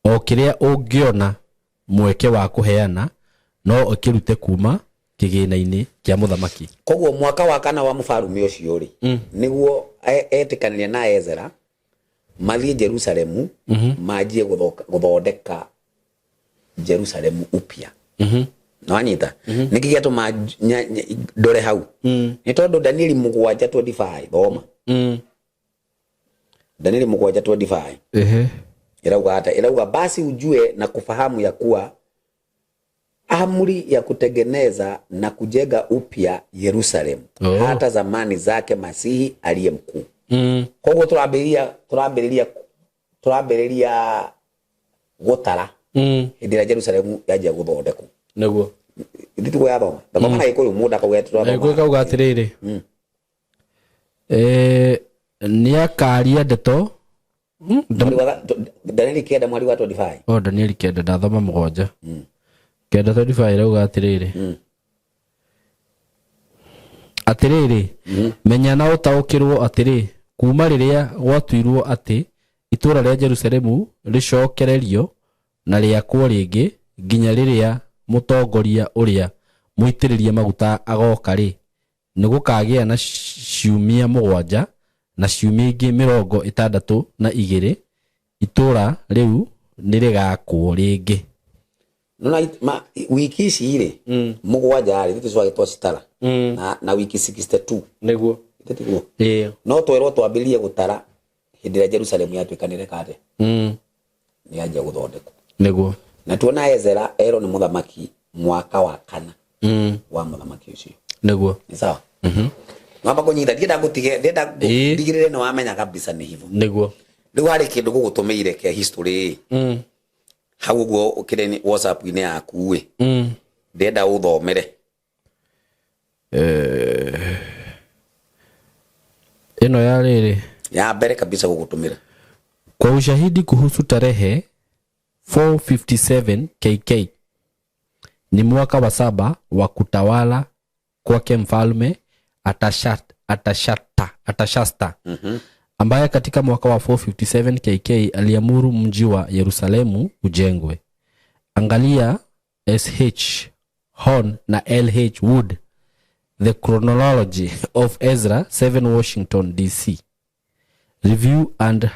o kĩrĩa ũngĩona mweke wa kũheana no ũkĩrute kuma kĩgĩna-inĩ kĩa mũthamaki. Koguo mwaka wa kana wa mũbarume ũcio rĩ, nĩguo etĩkanĩria na Ezra mathiĩ Jerusalemu, manjie gũthondeka Jerusalemu upya. Nĩwanyita? Nĩkĩ gĩatũma ndore hau? Nĩ tondũ Danieli 7:25, thoma. Danieli 7:25. Ĩrauga atĩa? Ĩrauga basi ujue na kufahamu ya kuwa amri ya kutengeneza na kujenga upya Yerusalemu hata zamani zake Masihi aliye mkuu. Koguo turambĩrĩria gũtara hĩndĩ ĩrĩa Jerusalemu yanjia gũthondekwo. Nĩguo. Ithuĩ yathoma. Thoma na Gĩkũyũ mũndũ akauga tũrathoma. Gĩkũyũ kauga atĩrĩrĩ. Nĩakaria ndeto. Danieli 9 mweri wa 25. Oh, Danieli 9 ndathoma 7. 9:25 ĩrauga atĩrĩrĩ. Atĩrĩrĩ, menya na ũtaũkĩrwo atĩrĩ, kuma rĩrĩa gwatuirwo atĩ itũũra rĩa Jerusalemu rĩcokererio na rĩakwo rĩngĩ nginya rĩrĩa mũtongoria ũrĩa mũitĩrĩrie maguta agoka rĩ, nĩ gũkagĩa na ciumia 7 na ciumia ingĩ 62, itũũra rĩu nĩ rĩgaakwo rĩngĩ. Nona wiki ici rĩ, 7 rĩ, tũcwage twacitara. Na wiki 62. Nĩguo. Tiguo. Ĩĩ. No twerwo twambĩrĩrie gũtara hĩndĩ ĩrĩa Jerusalemu yatuĩkanĩre kate. Nĩ yanjia gũthondekwo. Nĩguo. Na tuona Ezra erwo nĩ mũthamaki mwaka wa kana wa mũthamaki ũcio. Nĩguo. Nĩ sawa? Wamba kũnyita, ndienda ngũtige, ndienda ndigĩrĩre nĩ wamenya kabisa nĩ hivyo. Nĩguo. Rĩu harĩ kĩndũ gũgũtũmĩire kĩa history ĩ. Hau ũguo ũkĩrĩ nĩ WhatsApp-inĩ yaku ĩ. Ndĩrenda ũthomere. Ĩno ya rĩrĩ. Ya mbere kabisa gũgũtũmĩra. Kwa ushahidi kuhusu tarehe 457 KK ni mwaka wa 7 wa kutawala kwake mfalme Atashasta, ambaye katika mwaka wa 457 KK aliamuru mji wa Yerusalemu ujengwe. Angalia SH Horn na LH Wood, The Chronology of Ezra, 7 Washington DC. Review and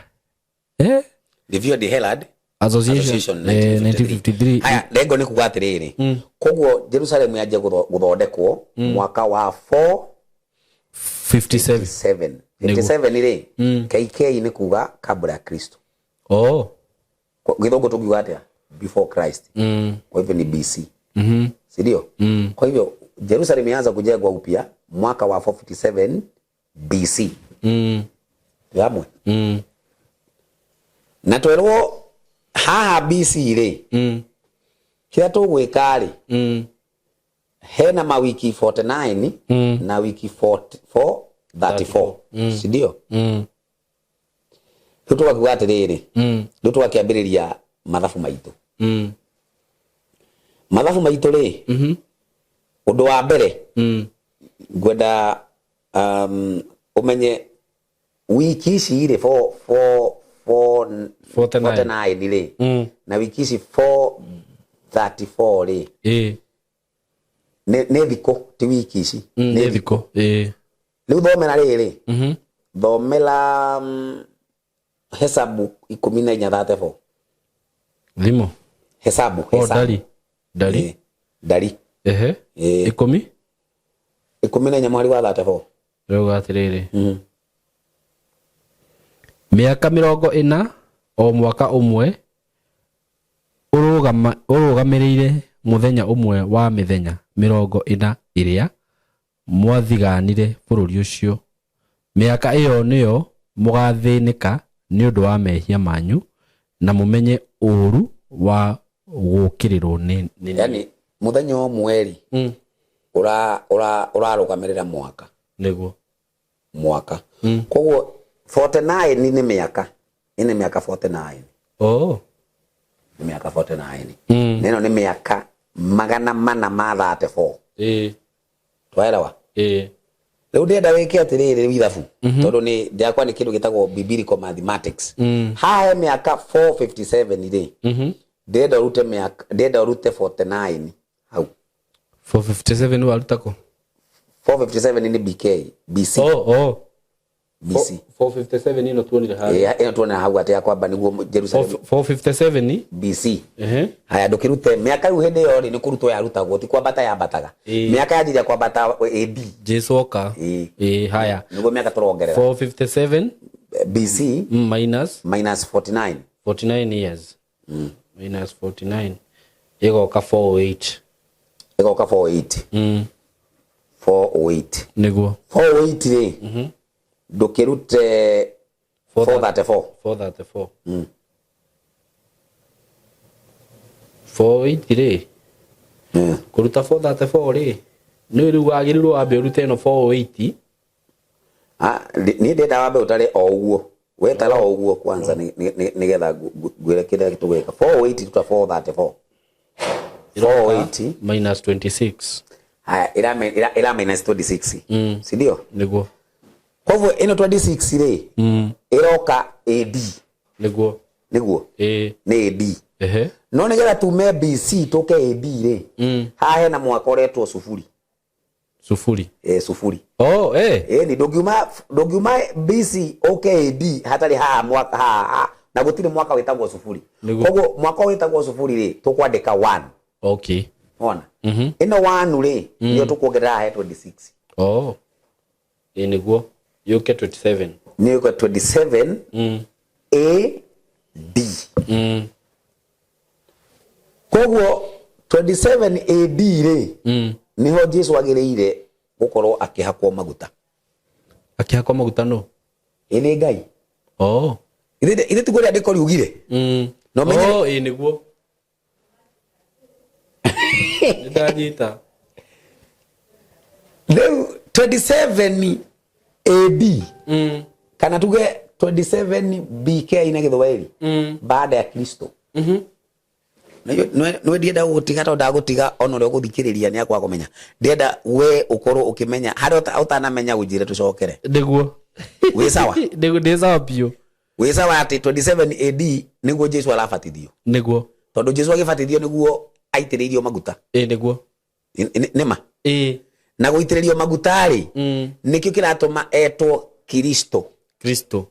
Review and Herald Association, 1953. Haya, lengo ni kuga atiriri. Koguo Jerusalemu yanjia gũthondekwo mwaka wa 457. 57 rĩ, KK nĩ kuga kabla ya Kristo. Oh. Gĩthũngũ tũngiuga atĩa? Before Christ. Kwa hivyo ni BC. Si ndio? Kwa hivyo Jerusalem ilianza kujengwa upya mwaka wa 457 BC. Hamwe. Na twerwo haha BC rĩ, kĩrĩa tũgwĩka rĩ, hena mawiki 49 na wiki 434. Si ndio? Rĩu tũgakiuga atĩrĩrĩ, rĩu tũgakĩambĩrĩria mathabu maitũ. Mathabu maitũ rĩ, ũndũ wa mbere, ngwenda ũmenye wiki ici rĩ, 4 49. 49 rĩ na wiki ici 434 rĩ Ĩĩ. nĩ thikũ ti wiki ici. Nĩ thikũ. Ĩĩ. Rĩu thomera rĩrĩ, thomera hesabu 14:34. Thimo. Hesabu. O Hesabu. ndari. Ndari. Ĩĩ, ndari. Ehe. Ĩĩ. 10. 14 mũhari wa 34. Rĩu atĩrĩrĩ. Mĩaka 40 o mwaka ũmwe ũrũgamĩrĩire mũthenya ũmwe wa mĩthenya 40 ĩrĩa mwathiganire bũrũri ũcio. Mĩaka ĩyo nĩyo mũgathĩnĩka nĩ ũndũ wa mehia manyu na mũmenye ũũru wa gũũkĩrĩrwo nĩ nĩ Yani mũthenya ũmwe rĩ ũrarũgamĩrĩra mwaka. Nĩguo. Mwaka. Koguo 49 nĩ mĩaka, ĩnĩ mĩaka 49. Oh. Nĩ mĩaka 49. Na ĩno nĩ mĩaka 434. Ĩĩ. Twaelewa? Ĩĩ. Rĩu ndĩrenda wĩke atĩrĩrĩ rĩu ithabu, tondũ nĩ ndĩakwa nĩ kĩndũ gĩtagwo biblical mathematics. Haha he mĩaka 457 rĩ, ndĩrenda ũrute mĩaka, ndĩrenda ũrute 49 hau. 457 waruta kũ? 457 nĩ BK, BC. Oh, oh. BC. 457 ĩno tuonire harĩa. Ĩĩ, ĩno tuonera hau atĩ ya kwamba nĩguo Jerusalem. 457. BC. Ehe. Haya, ndũkĩrute mĩaka rĩu hĩndĩ ĩyo rĩ nĩ kũrutwo yarutagwo, ti kwambata yambataga. Ĩĩ. Mĩaka yanjirie kwambata AD. Jesu oka. Ĩĩ. Ĩĩ, haya. Nĩguo mĩaka tũrongerera. 457 BC minus minus 49. 49 years. Minus 49 ĩgoka 408. Ĩgoka 408. 408. Nĩguo. 408 rĩ, ndũkĩrute 434. 434. 408 rĩ, kũruta 434 rĩ, nĩ rĩu wagĩrĩirwo wambe ũrute ĩno 408. Ah, niĩ ndĩrenda wambe ũtare o ũguo, wetara o ũguo kwanza nĩgetha ngwĩre kĩrĩa tũgwĩka. 408 ruta 434. 408 minus 26. Haya, ĩra minus 26, si ndio? Nĩguo. Koguo ĩno 26 rĩ, ĩroka AD. Nĩguo. Nĩguo. Ĩĩ. Nĩ AD. Ehe. No nĩgetha tume BC tũke AD rĩ, haha hena mwaka ũretwo sufuri. Sufuri. Ĩ, sufuri. Oh, eh. Ĩni ndũngiuma BC ũke AD hatarĩ haha mwaka haha, na gũtirĩ mwaka wĩtagwo sufuri. Nĩguo. Koguo mwaka wĩtagwo sufuri rĩ, tũkwandĩka 1. Okay. Ona ĩno 1 rĩ, nĩyo tũkuongerera haha he 26. Oh. Ĩĩ, nĩguo. Yũke 27. Nĩyo 27 AD. Koguo 27 AD rĩ, nĩho Jesu agĩrĩire gũkorwo akĩhakwo maguta. Akĩhakwo maguta nũ? Ĩ nĩ Ngai. Oh. Ithe tiguo rĩandĩko riugire. No menye. Oh, ĩĩ nĩguo. Nĩndanyita. Rĩu 27 AD kana tuge 27 BK na Gĩthwaĩri, baada ya Kristo. Nĩ ndienda gũgũtiga tondũ ndagũtiga ona ũrĩa ũgũthikĩrĩria nĩ akwaga kũmenya. Ndĩrenda we ũkorwo ũkĩmenya harĩa ũtanamenya ũnjĩre tũcokere. Nĩguo. Wĩ sawa? Nĩguo, ndĩ sawa biũ. Wĩ sawa atĩ 27 AD nĩguo Jesu arabatithio? Nĩguo. Tondũ Jesu agĩbatithio nĩguo aitĩrĩirio maguta. Ĩĩ, nĩguo. Nĩma? Ĩĩ. Na gũitĩrĩrio maguta rĩ, nĩkĩo kĩratũma etwo Kristo. Kristo.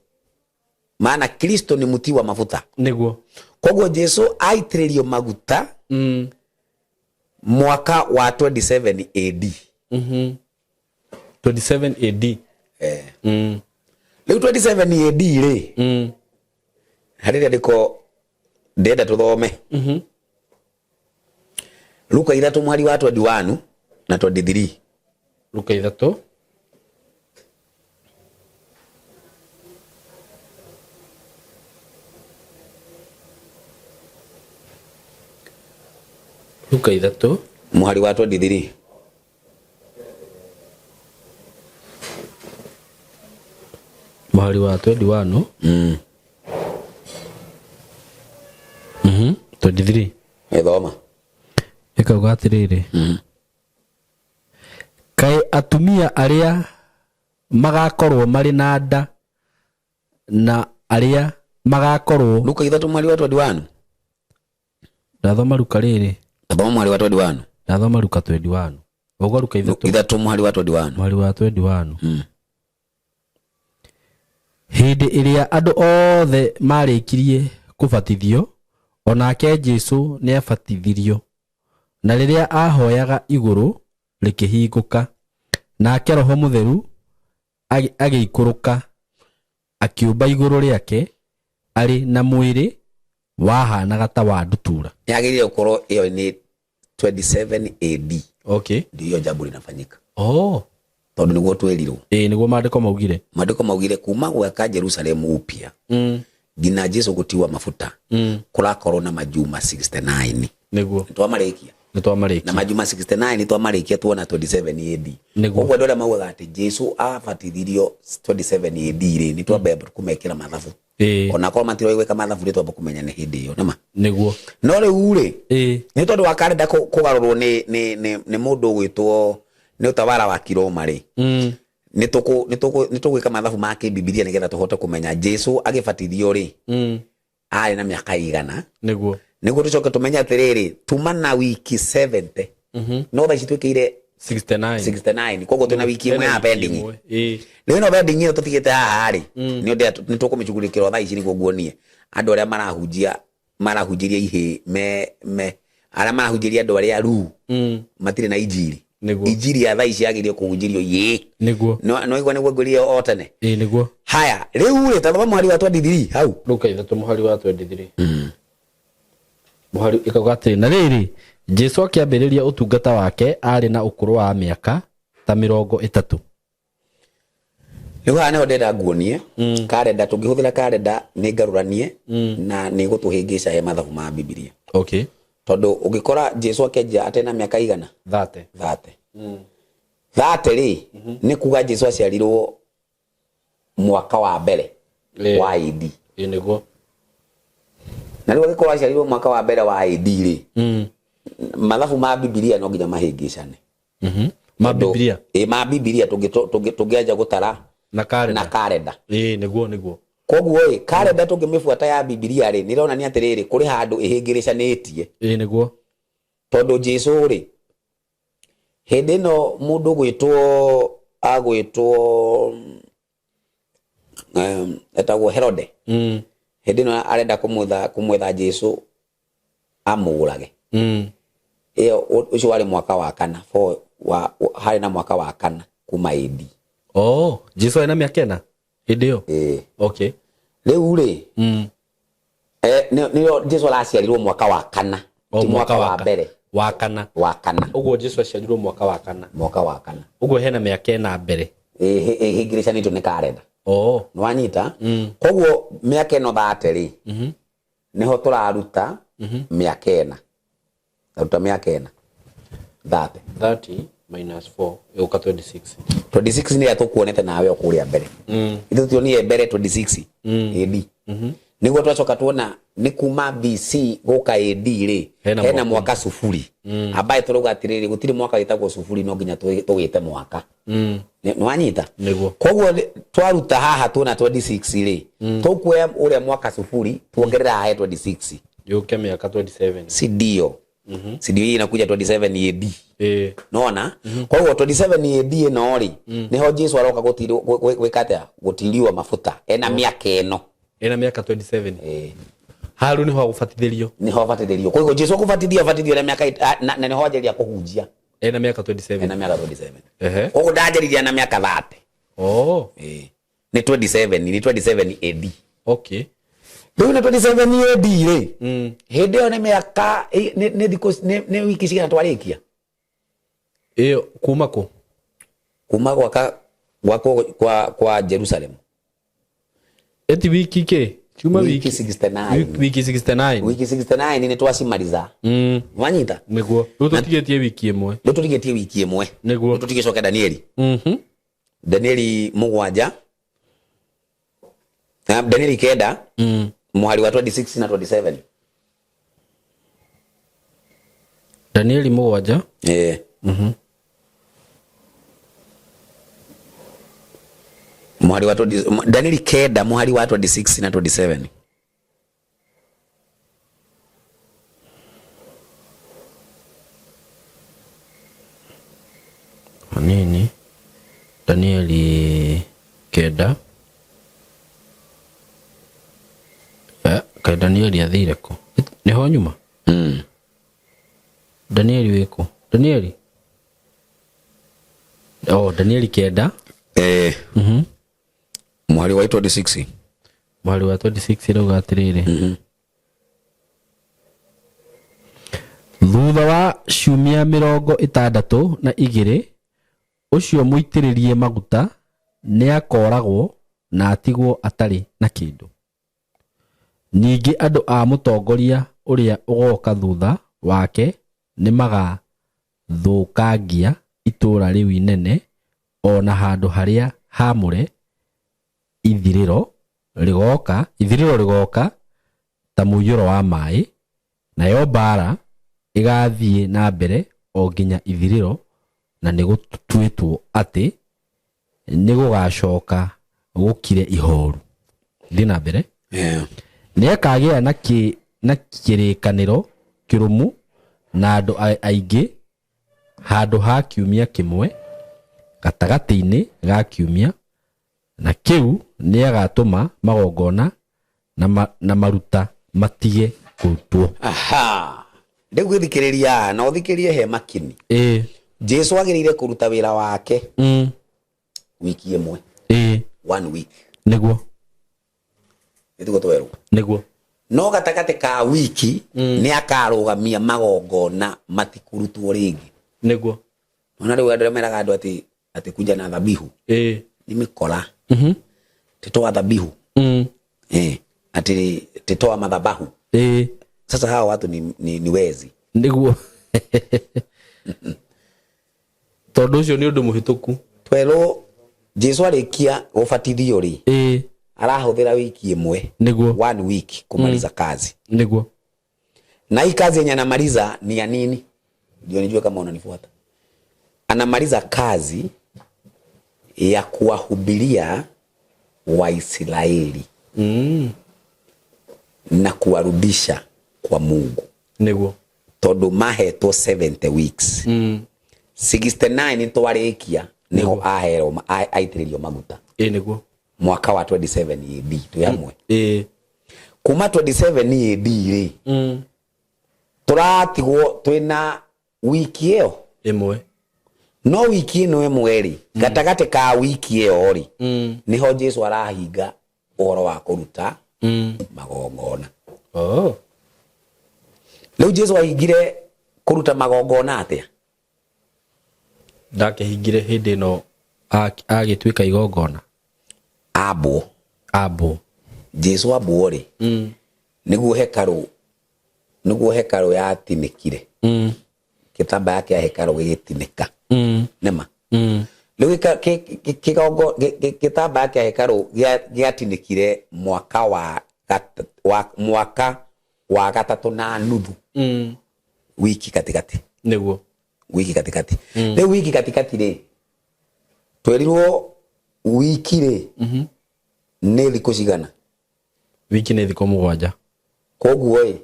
Maana Kristo ni muti wa mafuta. Nĩguo. Koguo Jesu aitĩrĩrio maguta mwaka wa 27 AD. 27 AD. Eh. Rĩu 27 AD rĩ, harĩ rĩandĩko ndĩrenda tũthome. Luka 3 mũhari wa 21 na 23. Luka 3. Luka 3 mũhari wa 23. Mũhari wa 21. 23. Ĩthoma. Ĩkauga atĩrĩrĩ, kaĩ atumia arĩa magakorwo marĩ na nda na arĩa Magakorwo Luka 3 mũhari wa 21. Ndathoma Luka rĩrĩ. Thoma mũhari wa 21. Ndathoma Luka 21, ũguo Luka 3. 3 mũhari wa 21. Mũhari wa 21. Hĩndĩ ĩrĩa andũ othe marĩkirie kũbatithio, o nake Jesũ nĩabatithirio. Na rĩrĩa aahoyaga, igũrũ rĩkĩhingũka, nake Roho Mũtheru agĩikũrũka akĩũmba igũrũ rĩake arĩ na mwĩrĩ wahanaga ta wa ndutura. Yagĩrĩire gũkorwo ĩyo nĩ 27 AD. Ndio hiyo jambo linafanyika. Tondũ nĩguo twĩrirwo. Ĩĩ, nĩguo maandĩko maugire. Maandĩko maugire kuma gwaka Jerusalemu upya nginya Jesu gũtiwa mafuta kũrakorwo na majuma 69. Twamarĩkia. Nĩ twamarĩkia. Na majuma 69 twamarĩkia tuona 27 AD. Koguo andũ arĩa maugaga atĩ Jesu abatithirio 27 AD rĩ, nĩ twambe kũmekĩra mathabu. Onakorwo matiroĩ gwĩka mathabu rĩ, twamba kũmenya nĩ hĩndĩ ĩyo nĩma. No rĩu rĩ, nĩ tondũ wa karenda kũgarũrwo nĩ mũndũ ũgwĩtwo nĩ ũtawara wa Kiroma rĩ, nĩ tũgwĩka mathabu ma kĩbibilia nĩgetha tũhote kũmenya Jesu agĩbatithio rĩ, arĩ na mĩaka igana. Nĩguo tũcoke tũmenye atĩrĩrĩ, tuma na wiki 70, no thaa ici twĩkĩire 69. 69, koguo twĩna wiki ĩmwe ya Hena wiki pending. ĩmwe. Ĩĩ. Rĩu ĩno pending ĩno tũtigĩte haha rĩ, nĩ ũndũ nĩ tũkũmĩcugurĩkĩra thaa ici nĩguo nguonie andũ arĩa marahunjia, marahunjĩria ihĩ me arĩa marahunjĩria andũ arĩa ruu matirĩ na injiri. Injiri ya thaa ici yagĩrĩire kũhunjĩrio yĩ. No igua nĩguo ngwĩrire o tene. Ĩĩ, nĩguo. Haya, rĩu rĩ, ta thoma mũhari wa 23 hau. Luka 3 mũhari wa 23. Mũhari ĩkauga atĩrĩ, na rĩrĩ, Jesu akĩambĩrĩria ũtungata wake arĩ na ũkũrũ wa mĩaka ta 30. Rĩu haha nĩho ndĩrenda nguonie karenda. Tũngĩhũthĩra karenda nĩ ngarũranie na nĩ gũtũhĩngĩca he mathabu ma Bibilia. Tondũ ũngĩkora Jesu akĩanjia atĩ na mĩaka igana? 30. 30. 30 rĩ, nĩ kuga Jesu aciarirwo mwaka wa mbere wa AD. Ĩĩ, nĩguo. Na rĩu angĩkorwo aciarirwo mwaka wa mbere wa AD rĩ, mathabu ma Bibilia no nginya mahĩngĩcane. Ma Bibilia. Ĩ, ma Bibilia, tũngĩanja gũtara na karenda. Na karenda. Ĩĩ, nĩguo nĩguo. Koguo ĩ, karenda tũngĩmĩbuata ya Bibilia rĩ, nĩ ĩronania atĩrĩrĩ, kũrĩ handũ ĩhĩngĩrĩcanĩtie. Ĩĩ, nĩguo. Tondũ Jesu rĩ, hĩndĩ ĩno mũndũ gwĩtwo agwĩtwo etagwo Herode, hĩndĩ ĩno arenda kũmwetha Jesu amũũrage, ĩyo ũcio warĩ mwaka wa kana, harĩ na mwaka wa kana kuma AD. Oh, Jesu arĩ na mĩaka 4 hĩndĩ ĩyo? Ĩĩ. Okay. Rĩu rĩ, nĩyo Jesu araciarirwo mwaka wa kana. O ti mwaka wa wa mbere. Wa kana. Wa kana. Ũguo Jesu aciarirwo mwaka wa kana. Mwaka wa kana. Ũguo hena mĩaka 4 mbere. Ĩhĩngĩrĩcanĩtio nĩ karenda. Nĩwanyita? Koguo mĩaka ĩno 30 rĩ, nĩho tũraruta mĩaka 4. Taruta mĩaka 4. 30. 30 minus 4 ĩgũka 26. 26 nĩ ĩrĩa tũkuonete nawe o kũrĩa mbere. Ithuĩ tuonire mbere 26 AD. Nĩguo twacoka tuona nĩ kuma BC gũka AD rĩ, hena hena mwaka. Mwaka sufuri. Ambaye tũrauga atĩrĩrĩ, gũtirĩ mwaka wĩtagwo sufuri, no nginya tũwĩte mwaka. Nĩwanyita? Nĩguo. Koguo twaruta haha tuona 26 rĩ, tũkuoya ũrĩa mwaka sufuri tuongerera haha he 26. Yũke mĩaka 27. Si ndio? Si ndio hii inakuja 27 AD? Ĩĩ. Nona koguo 27 AD ĩno rĩ, nĩho Jesu aroka gwĩka atĩa? Gũtiriwa mafuta ena mĩaka ĩno. Ena mĩaka 27. Ĩĩ. Haru nĩho agũbatithĩrio. Nĩho abatithĩrio. Koguo Jesu akũbatithio, abatithio na mĩaka na nĩho anjĩrĩria kũhunjia. Ena mĩaka 27. Ena mĩaka 27. Koguo ndanjĩrĩria na mĩaka 30. Ĩĩ. Nĩ 27, nĩ 27 AD. Rĩu nĩ 27 AD rĩ, hĩndĩ ĩyo nĩ mĩaka nĩ thikũ nĩ wiki cigana twarĩkia? Ĩyo kuma kũ? Kuma gwaka gwakwo kwa Jerusalem. Eti wiki kĩ? Ciuma wiki wiki 69. Wiki 69. Wiki 69 nĩ twacimariza. Wanyita? Nĩguo. Rĩu tũtigĩtie wiki 1. Rĩu tũtigĩtie wiki 1. Rĩu tũtigĩcoke Danieli. Danieli 7. Na Danieli 9. Mũhari wa 26 na 27. Danieli 7. Ĩĩ. Mũhari wa 20, Danieli 9 mũhari wa 26 na 27. Hanini. Danieli 9. Kaĩ Danieli athire kũ? Nĩho nyuma? Danieli wĩkũ? Danieli? Oh, Danieli 9. Mũhari wa 26. Mũhari wa 26 ĩrauga atĩrĩrĩ. Thutha wa ciumia 62, ũcio mũitĩrĩrie maguta nĩakooragwo na atigwo atarĩ na kĩndũ. Ningĩ andũ a mũtongoria ũrĩa ũgooka thutha wake nĩmagathũkangia itũũra rĩu inene o na handũ harĩa haamũre. Ithirĩro rĩgooka ta mũiyũro wa maĩ, nayo mbaara ĩgathiĩ na mbere o nginya ithirĩro, na nĩgũtuĩtwo atĩ nĩgũgacoka gũkire ihoru. Thiĩ na mbere. Nĩakagĩa na kĩrĩkanĩro kĩrũmu na andũ aingĩ handũ ha kiumia kĩmwe, gatagatĩ-inĩ ga kiumia na kĩu nĩagatũma magongona na maruta matige kũrutwo. Aha. Rĩu gĩthikĩrĩria na ũthikĩrĩrie he makini. Jesu agĩrĩire kũruta wĩra wake wiki ĩmwe. 1 week. Nĩguo. Nĩtiguo twerwo. Nĩguo. No gatagatĩ ka wiki nĩ akarũgamia magongona matikurutwo rĩngĩ. Nĩguo. Ona rĩu andũ arĩa meraga andũ atĩ kuja na dhabihu. Nĩ mĩkora. Titoa dhabihu. Ati titoa madhabahu. Sasa hawa watu ni wezi. Nĩguo. Tondũ ũcio nĩ ũndũ mũhĩtũku. Twerwo Jesu arĩkia gũbatithio rĩ, arahũthĩra wiki ĩmwe. Nĩguo. 1 week kumaliza kazi. Nĩguo. Na hii kazi yenye anamaliza ni ya nini? Ndio nijue kama unanifuata. Anamaliza kazi ya kuwahubiria Waisraeli. Na kuwarudisha kwa Mungu. Nĩguo. Tondu mahetwo 70 weeks. 69 twarĩkia niho aherwo aitĩrĩrio maguta. Nĩguo. Mwaka wa 27 AD twĩ hamwe. Kuma 27 AD rĩ, tũratigwo twĩna wiki ĩyo ĩmwe. No wiki ĩno ĩmwe rĩ, gatagatĩ ka wiki ĩyo rĩ, nĩho Jesu arahinga ũhoro wa kũruta magongona. Rĩu Jesu ahingire kũruta magongona atĩa? Ndakĩhingire hĩndĩ ĩno agĩtuĩka igongona. Ambwo. Ambwo. Jesu ambwo rĩ, nĩguo hekarũ yatinĩkire. Gĩtambaya kĩa hekarũ gĩgĩtinĩka. Nĩma? Rĩu gĩtambaya kĩa hekarũ gĩatinĩkire mwaka wa 3.5. Wiki katikati. Nĩguo. Wiki katikati. Rĩu wiki katikati rĩ, twerirwo wiki rĩ, nĩ thikũ cigana? Wiki nĩ thikũ 7. Koguo ĩ,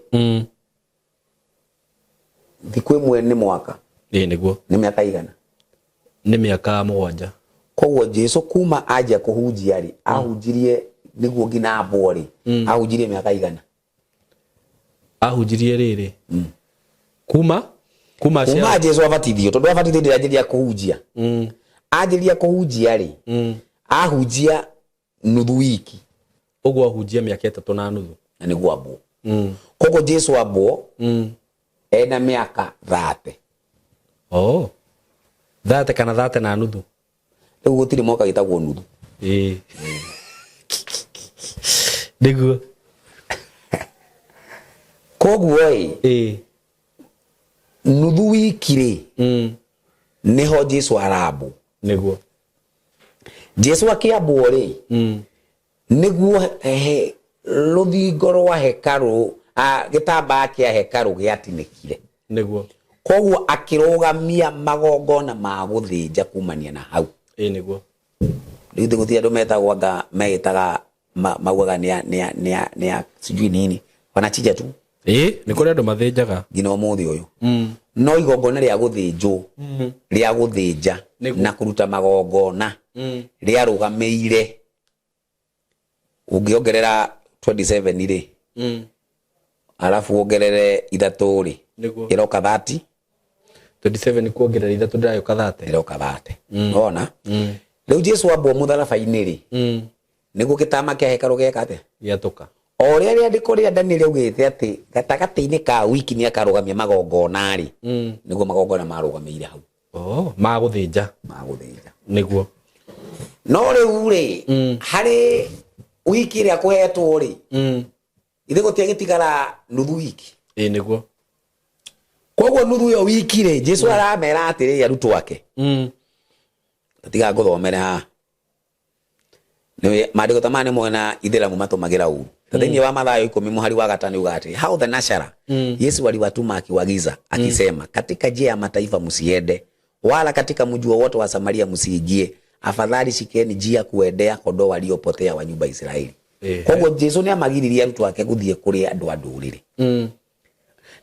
thikũ ĩmwe nĩ mwaka. Nĩguo. Nĩ mĩaka igana? Nĩ mĩaka 7. Koguo Jesu kuma anjia kũhunjia rĩ, ahunjirie nĩguo nginya ambwo rĩ, ahunjirie mĩaka igana? Ahunjirie rĩrĩ? Kuma? Kuma Kuma aciarwo? Jesu abatithio, tondũ abatithio ndĩranjĩrĩria kũhunjia. Anjĩrĩria kũhunjia rĩ, ahunjia nuthu wiki. Ũguo ahunjia mĩaka 3.5. Na nĩguo ambwo. Koguo Jesu ambwo, ena mĩaka 30. 30 kana 30.5? Rĩu gũtirĩ mwaka wĩtagwo nuthu. Nĩguo. Koguo ĩ, nuthu wiki rĩ, nĩho Jesu arambwo. Nĩguo. Jesu akĩambwo rĩ, nĩguo rũthingo rwa hekarũ, gĩtambaya kĩa hekarũ gĩatinĩkire. Nĩguo. Koguo akĩrũgamia magongona ma gũthĩnja kumania na hau. Nĩguo. Rĩu gũtirĩ andũ metagwo anga meĩtaga maugaga nĩ a sijui nini. Wanachinja tu. Nĩ kũrĩ andũ mathĩnjaga. Nginya ũmũthĩ ũyũ. No igongona rĩa gũthĩnjwo, rĩa gũthĩnja Nĩguo. na kũruta magongona rĩarũgamĩire, ũngĩongerera 27 rĩ, arabu wongerere 3 rĩ, Nĩguo. ĩroka 30. 27 kuongerera 3 ndĩragĩũka 30. Ĩroka 30. Ona rĩu Jesu ambwo mũtharaba-inĩ rĩ, nĩguo gĩtama kĩa hekarũ gĩeka atĩa? Gĩatũka. O ũrĩa rĩandĩko rĩa Daniel rĩaugĩte atĩ gatagatĩ-inĩ ka wiki nĩ akarũgamia magongona rĩ, nĩguo magongona marũgamĩire hau. Oh, magũthĩnja. Magũthĩnja. Nĩguo. No rĩu rĩ, harĩ wiki ĩrĩa kũhetwo rĩ, ithe gũtiagĩtigara nuthu wiki. Ĩĩ nĩguo. Koguo nuthu ĩyo wiki rĩ, Jesu aramera atĩrĩrĩ arutwo ake, tiga ngũthomere haha. Nĩ maandĩko ta maya nĩ mona ithĩramu matũmagĩra ũru. Ta thĩinĩ wa Mathayo 10 mũhari wa 5 uga atĩ hao thenashara Yesu aliwatuma akiwagiza akisema, katika njia ya mataifa msiende, wala katika mji wowote wa Samaria msiingie, afadhali shikeni njia kuendea kondoo waliopotea wa nyumba ya Israeli. Ehe. Koguo Jesu nĩ amagiririe arutwo ake gũthiĩ kũrĩ andũ a ndũrĩrĩ.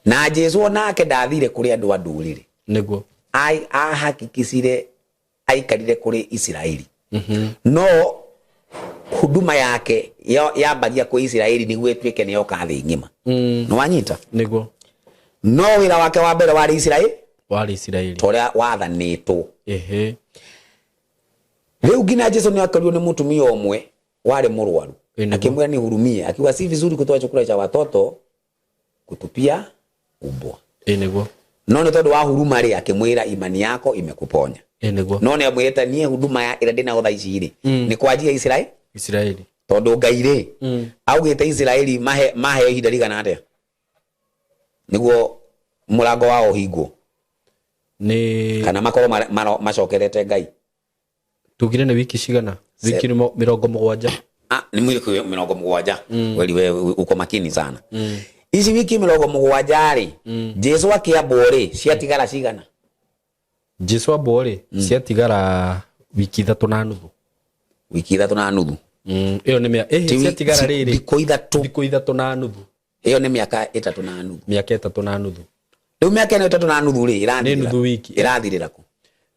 Na Jesu onake ndathire kũrĩ andũ a ndũrĩrĩ. Nĩguo. Ahakikicire aikarire kũrĩ Isiraeli. No huduma yake yambagia kwĩ Isiraeli nĩguo ĩtuĩke nĩ yoka thĩ ng'ima. Nĩ wanyita? Nĩguo. No wĩra wake wa mbere warĩ Isiraeli, Warĩ Isiraeli. ta ũrĩa wathanĩtwo. Ehe. Rĩu nginya Jesu nĩ akorirwo nĩ mũtumia ũmwe warĩ mũrwaru. Ĩ, nĩguo. Akĩmwĩra nihurumie, akiuga si vizuri kutoa chakula cha watoto kutupia umbwa. Ĩ nĩguo. No nĩ tondũ wa huruma rĩ, akĩmwĩra imani yako imekuponya. Ĩ nĩguo. No nĩ amwĩrĩte niĩ huduma ya ĩrĩa ndĩnayo thaa ici rĩ, nĩ kwa njia Isiraeli, Isiraeli. tondũ Ngai rĩ, augĩte Isiraeli maheo ihinda rigana atĩa nĩguo mũrango wao ũhingwo, Nĩ kana makorwo macokerete Ngai. tugire nĩ wiki cigana? Wiki 70. Ah, nĩ wiki 70. Kweli wewe uko makini sana. Ici wiki 70 rĩ, Jesu akĩambwo rĩ, ciatigara cigana? Jesu ambwo rĩ, ciatigara wiki 3 na nuthu. Wiki 3 na nuthu. Ĩyo nĩ Ti ciatigara rĩrĩ. Thikũ 3. Thikũ 3 na nuthu. Ĩyo nĩ mĩaka 3 na nuthu. Mĩaka 3 na nuthu. Rĩu mĩaka ĩno 3 na nuthu rĩ, ĩrathirĩra. Nĩ nuthu wiki. Ĩrathirĩra kũ?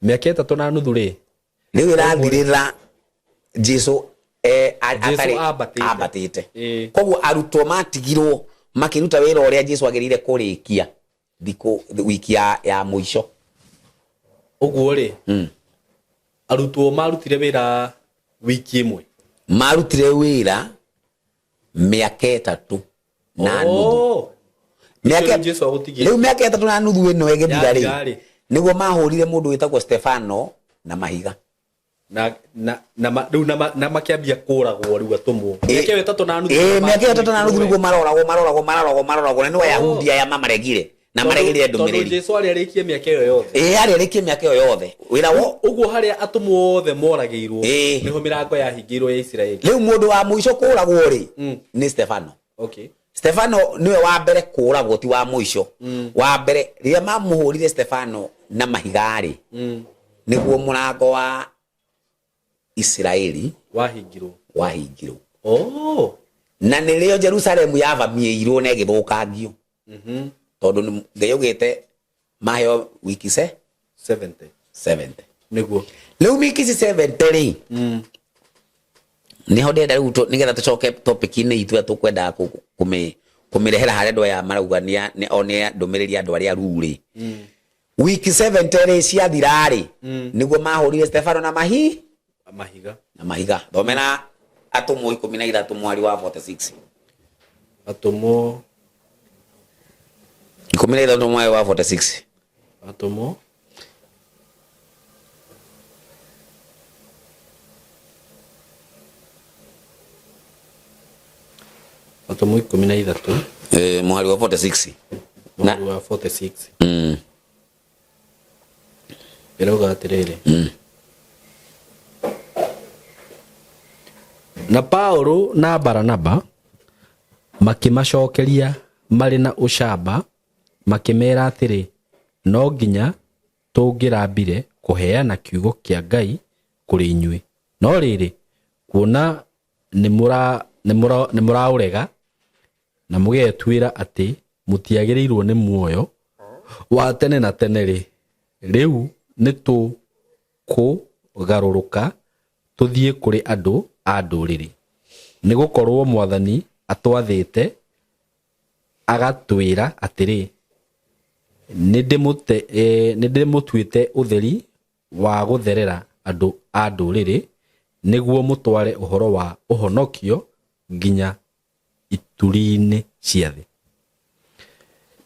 Mĩaka 3 na nuthu rĩ, Rĩu ĩrathirĩra Jesu Jesu atarĩ ambatĩte. ambatĩte. Ĩĩ. Koguo arutwo matigirwo makĩruta wĩra ũrĩa Jesu agĩrĩire kũrĩkia thikũ wiki ya mũico. Ũguo rĩ, arutwo marutire wĩra wiki 1. Marutire wĩra mĩaka 3 na nuthu. Oh. Mĩaka Icio Jesu agũtigĩte. Rĩu mĩaka 3 na nuthu ĩno ĩgĩthira Yathira rĩ, rĩ. nĩguo mahũrire mũndũ wĩtagwo Stefano na mahiga. Na na na rĩu na makĩambia kũragwo rĩu atũmwo. Mĩaka ĩyo 3 na nuthu. Ĩĩ, mĩaka ĩyo 3 na nuthu nĩguo maroragwo, maroragwo, maroragwo, maroragwo, na nĩ Wayahudi aya mamaregire na maregire Tondũ ndũmĩrĩri. Jesu arĩ arĩkie mĩaka ĩyo yothe. Ĩĩ, arĩ arĩkie mĩaka ĩyo yothe. Wĩra wo Ũguo harĩa atũmwo othe moragĩirwo, Ĩĩ. nĩho mĩrango yahingĩirwo ya Isiraeli. Rĩu mũndũ wa mũico kũragwo rĩ, nĩ Stefano. Okay. Stefano nĩwe wa mbere kũragwo, ti wa mũico. Wa mbere rĩrĩa mamũhũrire Stefano na mahiga rĩ, nĩguo mũrango wa Isiraeli Wahingirwo. wahingirwo. Oh. Na nĩrĩo Jerusalemu yavamiĩirwo na ĩgĩthũkangio. Tondũ Ngai augĩte maheo wiki 70. 70. Nĩguo. Rĩu wiki ici 70 rĩ, nĩho ndĩrenda rĩu nĩgetha tũcoke topic-inĩ itũ ĩrĩa tũkwendaga kũmĩrehera harĩa andũ aya marauga o nĩ ndũmĩrĩri ya andũ arĩa aruu rĩ. Wiki 70 rĩ ciathira rĩ, nĩguo mahũrire Stefano na Mahiga. Na mahiga. Thomera atũmwo 13 mwari wa 46. Atũmwo 13 mwari wa 46. Atũmwo Atũmwo 13. Mwari wa 46. Mwari wa 46. Ĩrauga atĩrĩrĩ. Na Paulo na Baranaba makĩmacokeria marĩ na ũcamba makĩmeera atĩrĩ, no nginya tũngĩrambire kũheana kiugo kĩa Ngai kũrĩ inyuĩ. No rĩrĩ, kuona nĩ mũraũrega na mũgetuĩra atĩ mũtiagĩrĩirwo nĩ muoyo, Wa tene na tene-rĩ, rĩu nĩtũkũgarũrũka tũthiĩ kũrĩ andũ a ndũrĩrĩ. Nĩ gũkorũo Mwathani atwathĩte agatwĩra atĩrĩ, 'Nĩndĩmũtuĩte ũtheri wa gũtherera andũ a ndũrĩrĩ, nĩguo mũtware ũhoro wa ũhonokio nginya ituri-inĩ cia thĩ.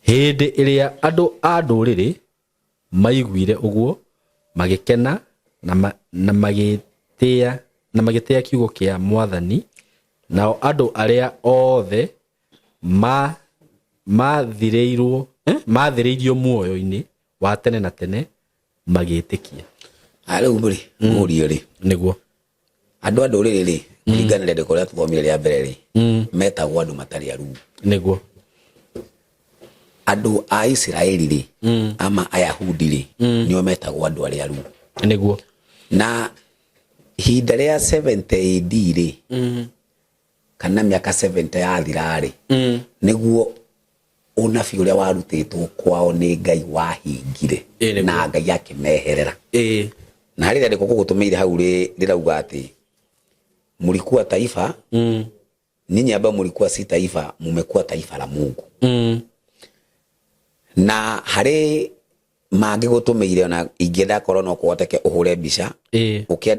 Hĩndĩ ĩrĩa andũ a ndũrĩrĩ maiguire ũguo, magĩkena na, ma, na magĩtĩa na magĩtĩa kiugo kĩa Mwathani, nao andũ arĩa othe ma maathĩrĩirwo maathĩrĩirio muoyo-inĩ wa tene na tene magĩtĩkia. Rĩu rĩ mũriũ rĩ Nĩguo. Andũ a ndũrĩrĩ rĩ, kũringana na rĩandĩko rĩrĩa tũthomire rĩa mbere rĩ, metagwo andũ matarĩ aruu. Nĩguo. Andũ a Isiraeli rĩ, ama Ayahudi rĩ, nĩo metagwo andũ arĩa aruu. Nĩguo. Na ihinda rĩa 70 AD rĩ, kana mĩaka 70 yathira rĩ, nĩguo ũnabii ũrĩa warutĩtwo kwao nĩ Ngai wahingire Ĩ, nĩguo. na Ngai akĩmeherera. Na harĩ rĩandĩko ngũgũtũmĩire hau rĩrauga atĩ mlikuwa taifa, ninyi ambao mlikuwa si taifa mumekuwa taifa la Mungu. Na harĩ mangĩ gũtũmĩire ona ingĩenda korwo no kũhoteke ũhũre mbica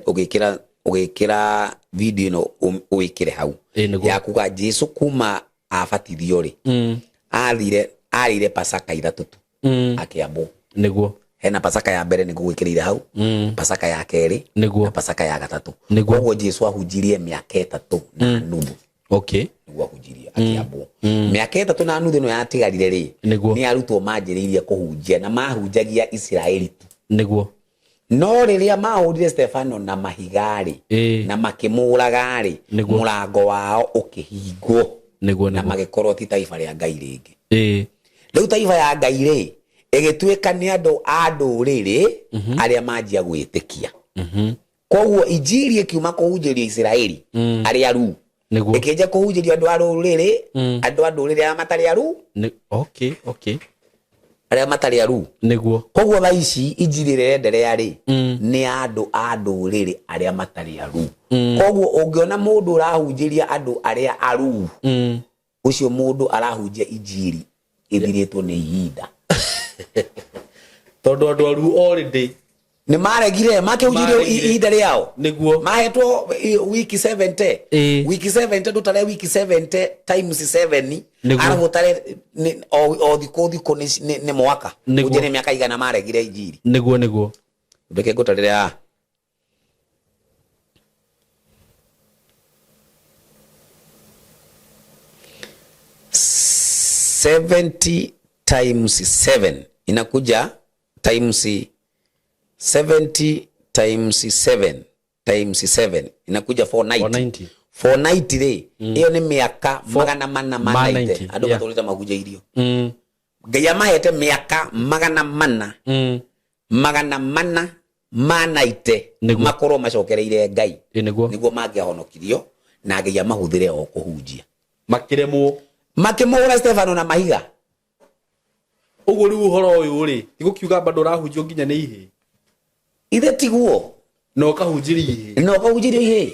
ũgĩkĩra ũgĩkĩra video ĩno ũĩkĩre hau Ĩ, nĩguo. ya kuga Jesu kuma abatithio rĩ, athire arĩire Pasaka ithatũ tu akĩambwo. Nĩguo. Hena Pasaka ya mbere nĩngũgwĩkĩrĩire hau, Pasaka ya kerĩ Nĩguo. na Pasaka ya gatatũ. Nĩguo. Koguo Jesu ahunjirie mĩaka ĩtatũ na nuthu. Nĩguo ahunjirie akĩambwo. Mĩaka ĩtatũ na nuthu ĩno yatigarire rĩ, Nĩguo. nĩ arutwo manjĩrĩirie kũhunjia na mahunjagia Isiraeli tu. Nĩguo. No rĩrĩa mahũrire Stefano na mahiga rĩ, na makĩmũraga rĩ, Nĩguo. mũrango wao ũkĩhingwo Nĩguo. na Nĩguo. magĩkorwo ti taifa rĩa Ngai rĩngĩ. Rĩu taifa ya Ngai rĩ, ĩgĩtuĩka nĩ andũ a ndũrĩrĩ arĩa manjia gwĩtĩkia. Koguo injiri ĩkiuma kũhunjĩrio Isiraeli arĩa aruu, Nĩguo. ĩkĩnja kũhunjĩrio andũ a rũrĩrĩ, andũ a ndũrĩrĩ arĩa matarĩ aruu, Okay, okay. arĩa matarĩ aruu. Nĩguo. Koguo thaa ici injiri ĩrĩa ĩrenderea rĩ, nĩ andũ a ndũrĩrĩ arĩa matarĩ aruu. Koguo ũngĩona mũndũ ũrahunjĩria andũ arĩa aruu, ũcio mũndũ arahunjia injiri ĩthirĩtwo nĩ ihinda. Tondũ andũ aruu already Nĩ maregire makĩhunjĩrio Maregire. ihinda rĩao. Nĩguo. Mahetwo wiki 70. Ĩ. Wiki 70 ndũtare wiki 70 times 7. Nĩguo. Arabu ũtare o thikũ thikũ nĩ mwaka. Nĩguo. Ũnjĩre mĩaka igana maregire injiri. Nĩguo, nĩguo. Reke ngũtarĩre haha. 70 times 7 inakuja times 70 times 7 times 7 inakuja 490. 490. 490 rĩ, ĩyo nĩ mĩaka magana mana ma Ma 90. 90, Andũ yeah. matũrĩte mahunjĩirio. Ngai amahete mĩaka magana mana, magana mana ma 90 Nĩguo. makorwo macokereire Ngai. Ĩ, nĩguo. Nĩguo mangĩahonokirio na Ngai amahũthĩre o kũhunjia. Makĩremwo. Makĩmũhũra Stefano na mahiga. Ũguo rĩu ũhoro ũyũ rĩ, ti gũkiuga bado ũrahunjio nginya nĩ ihĩĩ. Ithe tiguo. Na ũkahunjĩrio ihĩĩ. Na ũkahunjĩrio ihĩĩ.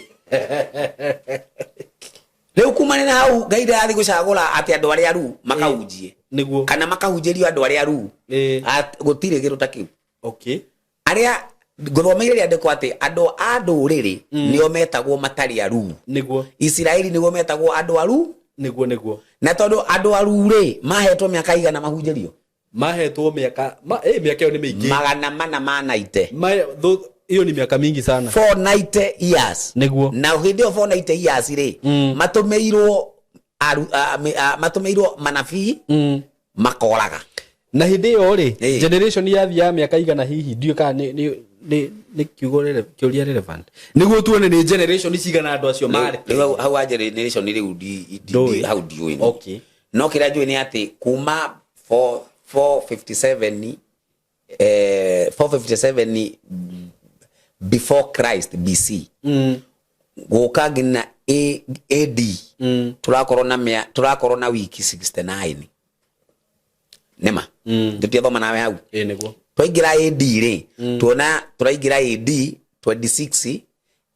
Rĩu kumana na hau Ngai ndarathiĩ gũcagũra atĩ andũ arĩa aruu makahunjie. Nĩguo. Kana makahunjĩrio andũ arĩa aruu. Gũtirĩ kĩndũ ta kĩu. Arĩa ngũthomeire rĩandĩko atĩ andũ a ndũrĩrĩ nĩo metagwo matarĩ aruu. Nĩguo. Isiraeli nĩguo metagwo andũ aruu. Nĩguo, nĩguo. Na tondũ andũ aruu rĩ, mahetwo mĩaka igana mahunjĩrio? Mahetwo mĩaka, mĩaka ĩyo nĩ mĩingĩ. Magana mana ma 90. Hiyo ni miaka mingi sana. 490 years. Nĩguo. Na hĩndĩ ĩyo 490 years rĩ, matũmĩirwo manabii makoraga. Na hĩndĩ ĩyo rĩ, Ĩ. generation yathiaga mĩaka igana hihi, ndiũĩ kana nĩ kiugo kĩũria relevant. Nĩguo tuone nĩ generation cigana andũ acio marĩ. Rĩu hau ha generation rĩu Ndũĩ. hau ndiũĩ. Okay. No kĩrĩa njũĩ nĩ atĩ kuma 457, 457 before Christ BC. Gũka nginya AD. Tũrakorwo na mĩa, tũrakorwo na wiki 69. Nĩma? Tũtiathoma nawe hau. Ĩĩ nĩguo. Twaingĩra AD rĩ, tuona tũraingĩra AD 26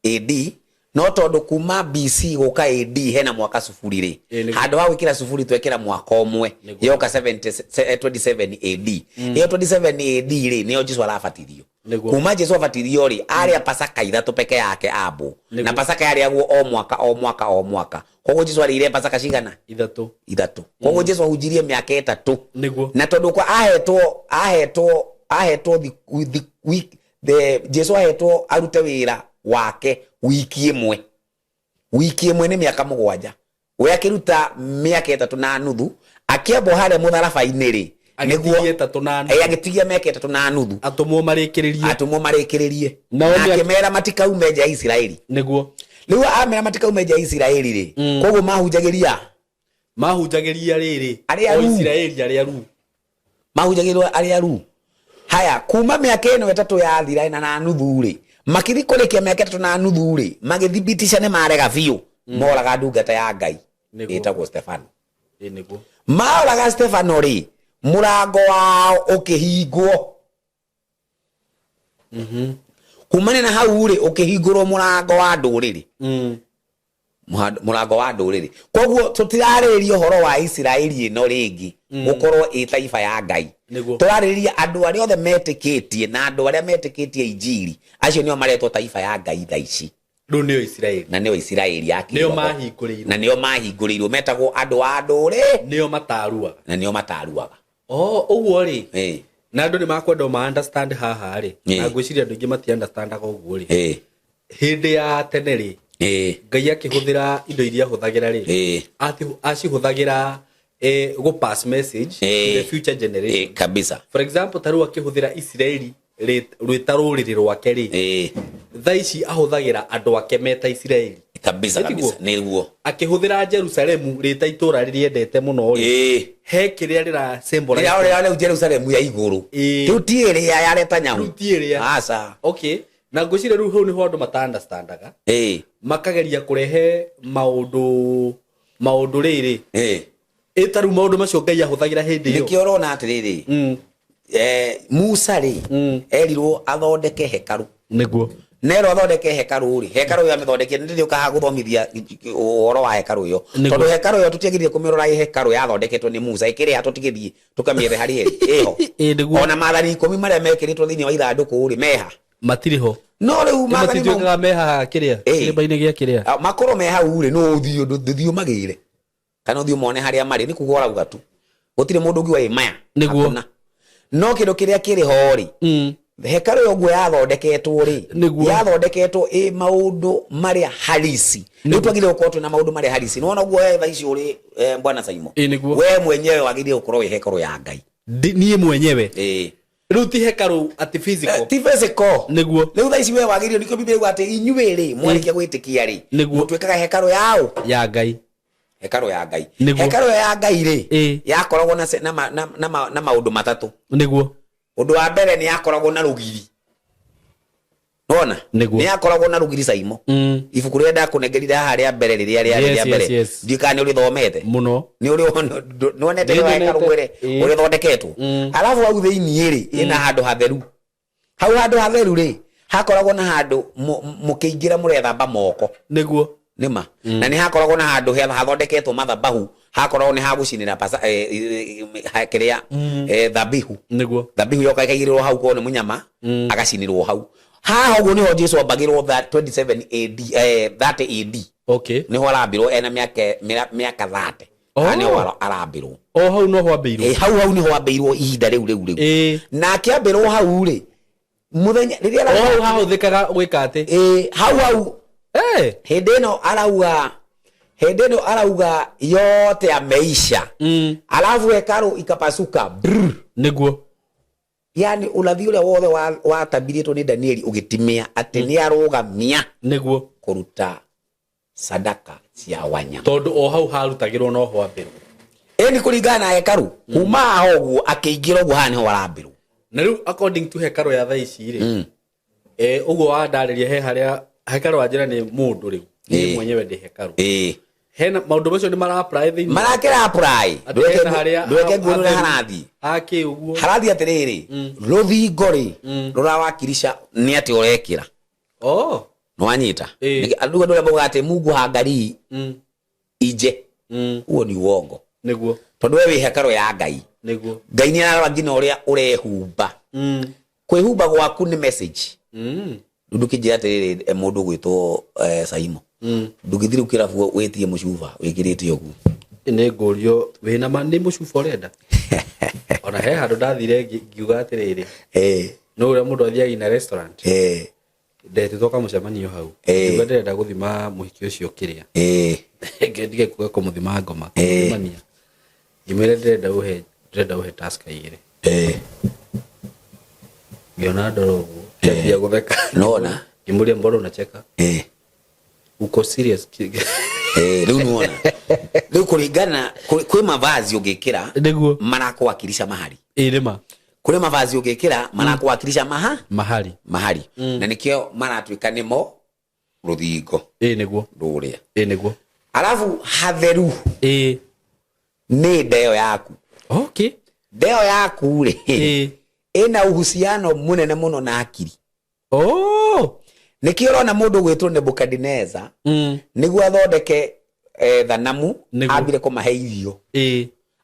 AD, no tondũ kuma BC gũka AD hena mwaka cuburi rĩ, Ĩĩ, nĩguo. handũ ha gwĩkĩra cuburi twekĩra mwaka ũmwe. Nĩguo. Yoka 70 27 AD. Ĩyo 27 AD rĩ, nĩyo Jesu arabatithio. Nĩguo. Kuma Jesu abatithio rĩ, arĩa Pasaka ithatũ peke yake ambwo. Nĩguo. Na Pasaka yarĩagwo o mwaka o mwaka o mwaka, koguo Jesu arĩire Pasaka cigana? Ithatũ. Ithatũ. Koguo Jesu ahunjirie mĩaka 3. Nĩguo. Na tondũ kwa ahetwo the week, the Jesu ahetwo arute wĩra wake wiki ĩmwe. Wiki ĩmwe nĩ mĩaka 7. We akĩruta mĩaka 3 na nuthu, akĩambwo harĩa mũtharaba-inĩ rĩ, Agĩtigia 3 na nuthu. Agĩtigia mĩaka 3 na nuthu. Atũmwo marĩkĩrĩrie. Atũmwo marĩkĩrĩrie. Nao Na akĩmera matikaume nja ya Isiraeli. Rĩu amera matikaume nja ya Isiraeli rĩ, koguo mahunjagĩria Mahunjagĩria rĩrĩ Arĩa o ruu. Isiraeli arĩa ruu. Mahunjagĩrwo arĩa ru. Haya, kuma mĩaka ĩno 3 yathira ĩna na nuthu rĩ, makĩthi kũrĩkia mĩaka 3 na nuthu rĩ, magĩthibitisha nĩ marega biũ, moraga ndungata ya Ngai ĩtagwo Stefano. Ĩĩ nĩguo. Maoraga Stefano rĩ, mũrango wao ũkĩhingwo. Kumana na hau rĩ, ũkĩhingũrwo mũrango wa ndũrĩrĩ. Mũrango wa ndũrĩrĩ. Koguo tũtirarĩrĩria ũhoro wa Isiraeli ĩno rĩngĩ gũkorwo ĩ taifa ya Ngai. Tũrarĩrĩria andũ arĩa othe metĩkĩtie, na andũ arĩa metĩkĩtie injiri, acio nĩo maretwo taifa ya Ngai thaa ici. Rĩu nĩo Isiraeli. Na nĩo Isiraeli ya Nĩo kĩĩroho. mahingũrĩirwo. Na nĩo mahingũrĩirwo, metagwo andũ a ndũrĩ. Nĩo mataruaga. Na nĩo mataruaga. Oh, ũguo rĩ. Na andũ nĩ makwenda ma understand haha rĩ. Na ngwĩciria andũ aingĩ mati understandaga ũguo rĩ. Hĩndĩ ya tene rĩ, Ngai akĩhũthĩra indo iria ahũthagĩra rĩ, acihũthagĩra gũ pass message to the future generation. Kabisa. For example, ta rĩu akĩhũthĩra Isiraeli rwĩta rũrĩrĩ rwake rĩ, thaa ici ahũthagĩra andũ ake meta Isiraeli. Kabisa, Nĩ tiguo? kabisa. Nĩguo. Akĩhũthĩra Jerusalemu rĩta itũra rĩrĩa endete mũno rĩ, he kĩrĩa rĩra symbolize. Rĩrĩa rĩrĩa rĩu Jerusalemu ya igũrũ. Rĩu ti ĩrĩa ya Netanyahu. Rĩu ti ĩrĩa. Aca. Okay. Na ngwĩciria rĩu hau nĩho andũ mata understandaga. Makageria kũrehe maũndũ rĩrĩ. Ĩta rĩu maũndũ macio Ngai ahũthagĩra hĩndĩ ĩyo. Nĩkĩo ũrona atĩrĩrĩ. Musa rĩ, erirwo athondeke hekarũ. Nerwo athondeke hekarũ rĩ, hekarũ ĩyo amĩthondekie, nĩ ndĩũkaga gũthomithia ũhoro wa hekarũ ĩyo. Tondũ hekarũ ĩyo tũtiagĩrĩire kũmĩrora ĩ hekarũ yathondeketwo nĩ Musa, ĩkĩrĩ ha tũtigĩthiĩ tũkamĩethe harĩa ĩrĩ, ĩho. Ĩĩ, nĩguo. Ona maathani 10 marĩa mekĩrĩtwo thĩinĩ wa ithandũkũ rĩ, meha. Matirĩ ho. No rĩu Ĩ, maathani mau matituĩkaga me haha kĩrĩa? Kĩrĩma-inĩ gĩa kĩrĩa? Makorwo me hau rĩ, no ũthiĩ ũthiĩ ũmagĩre. Kana ũthiĩ ũmone harĩa marĩ, nĩ kuga ũrauga tu. Gũtirĩ mũndũ ũngiuga ĩ maya. Hakuna. No kĩndũ kĩrĩa kĩrĩ ho rĩ, hekarũ ĩyo ũguo yathondeketwo rĩ, yathondeketwo ĩ maũndũ marĩa halisi. Rĩu twagĩrĩirwo gũkorwo twĩna maũndũ marĩa halisi. Nĩwona ũguo we thaa ici ũrĩ, Bwana Saimo? Ĩ, nĩguo. We mwenyewe wagĩrĩirwo gũkorwo wĩ hekarũ ya Ngai. Niĩ mwenyewe? Ĩ. Rĩu ti hekarũ atĩ physical. Ti physical. Nĩguo. Rĩu thaa ici we wagĩrĩirwo, nĩkĩo Biblia ĩugaga atĩ inyuĩ rĩ, mwarĩkia gwĩtĩkia rĩ, mũtuĩkaga hekarũ ya ũ? Ya Ngai. Hekarũ ya Ngai. Hekarũ ya Ngai rĩ, yakoragwo na se-, na ma-, na, na ma-, na maũndũ matatũ. Ũndũ wa mbere nĩ yakoragwo na rũgiri. Nĩwona? Nĩ yakoragwo na rũgiri Saimo. Ibuku rĩrĩa ndakũnengerire haha rĩa mbere, rĩrĩa rĩarĩ rĩa mbere. Ndiũĩ kana nĩ ũrĩthomete. Mũno. Nĩ ũrĩ wona, nĩwonete Nĩ rĩrĩa hekarũ nyonete. mwene ũrĩthondeketwo. Alafu hau thĩiniĩ rĩ, ĩna handũ hatheru. Hau handũ hatheru rĩ, hakoragwo na handũ mũkĩingĩra mũrethamba moko. Nĩma. Na nĩ hakoragwo na handũ hathondeketwo mathabahu, hakoragwo nĩ ha gũcinĩra kĩrĩa, thabihu. Thabihu yoka ĩkaigĩrĩrwo hau korwo nĩ mũnyama, agacinĩrwo hau. Haha ũguo nĩho Jesu ambagĩrwo 27 AD, 30 AD. Nĩho arambirwo ena mĩaka 30. Haha nĩho arambirwo. O hau noho ambĩirwo. Hau nĩho ambĩirwo ihinda rĩu, rĩu, rĩu. Na akĩambĩrwo hau rĩ, mũthenya rĩrĩa O hau hahũthĩkaga gwĩka atĩ? Hau hau. Hĩndĩ ĩno arauga, hĩndĩ ĩno arauga yote ameisha. Alafu hekaru ikapasuka. Brr. Yani ũrathi ũrĩa wothe watabirĩtwo nĩ Danieli ũgĩtimia atĩ nĩ arũgamia kũruta sadaka cia wanyama. Tondũ o hau harutagĩrwo no hwambĩrwo. Ĩni kũringana na hekaru, kuma haha ũguo akĩingĩra ũguo haha nĩho arambĩrwo. Na rĩu according to hekaru ya thaa ici rĩ, ũguo wandarĩria he harĩa hekaru wa njĩra nĩ mũndũ rĩu. Niĩ mwenyewe ndĩ hekaru. Hena maũndũ macio nĩ mara apply thĩinĩ. Marakĩra apply. Atĩ hena harĩa Ndweke nguo ũrĩa hatheru. harathiĩ. Hakĩ ũguo. Harathiĩ atĩrĩrĩ, rũthingo rĩ rũrawakirisha nĩ atĩ ũrekĩra. Oh. Nĩwanyita? Ĩĩ. Andũ arĩa maugaga atĩ Mungu haangalii nje, huo ni uongo. Nĩguo. Tondũ we wĩ hekarũ ya Ngai. Nĩguo. Ngai nĩ ararora nginya ũrĩa ũrehumba. Kwĩhumba gwaku nĩ message. Rĩu ndũkĩnjĩra atĩrĩrĩ, mũndũ ũgwĩtwo Saimo, ndũngĩthiĩ rĩu kĩrabu wĩtie mũcuba wĩkĩrĩte ũguo. Nĩ ngũrio wĩna ma nĩ mũcuba ũrenda. Ona he handũ ndathire ngiuga atĩrĩrĩ, no ũrĩa mũndũ athiaga ina restaurant, ndetĩtwo kamũcemanio hau. Ngiuga ndĩrenda gũthima mũhiki ũcio kĩrĩa. Ndige kuga kũmũthima ngoma, kũmũthimania. Ngĩmwĩra ndĩrenda ũhe task igĩrĩ. Ngĩona ndora ũguo, kĩambia gũtheka. Nona? Ngĩmũria, mbona unacheka? Uko serious? Rĩu nĩwona rĩu kũringana kwĩ mavazi ũngĩkĩra marakũwakilisha mahali. Ĩĩ nĩma. Kũrĩ mavazi ũngĩkĩra marakũwakilisha maha Mahali. Mahali, na nĩkĩo maratuĩka nĩmo rũthingo Ĩĩ nĩguo. rũrĩa. Ĩĩ nĩguo. Arabu hatheru nĩ ndeo yaku. Ndeo yaku rĩ, ĩna uhusiano mũnene mũno na akiri. Nĩkĩo ũrona mũndũ ũgwĩtwo Nebukadineza, nĩguo athondeke thanamu, ambire kũmahe irio.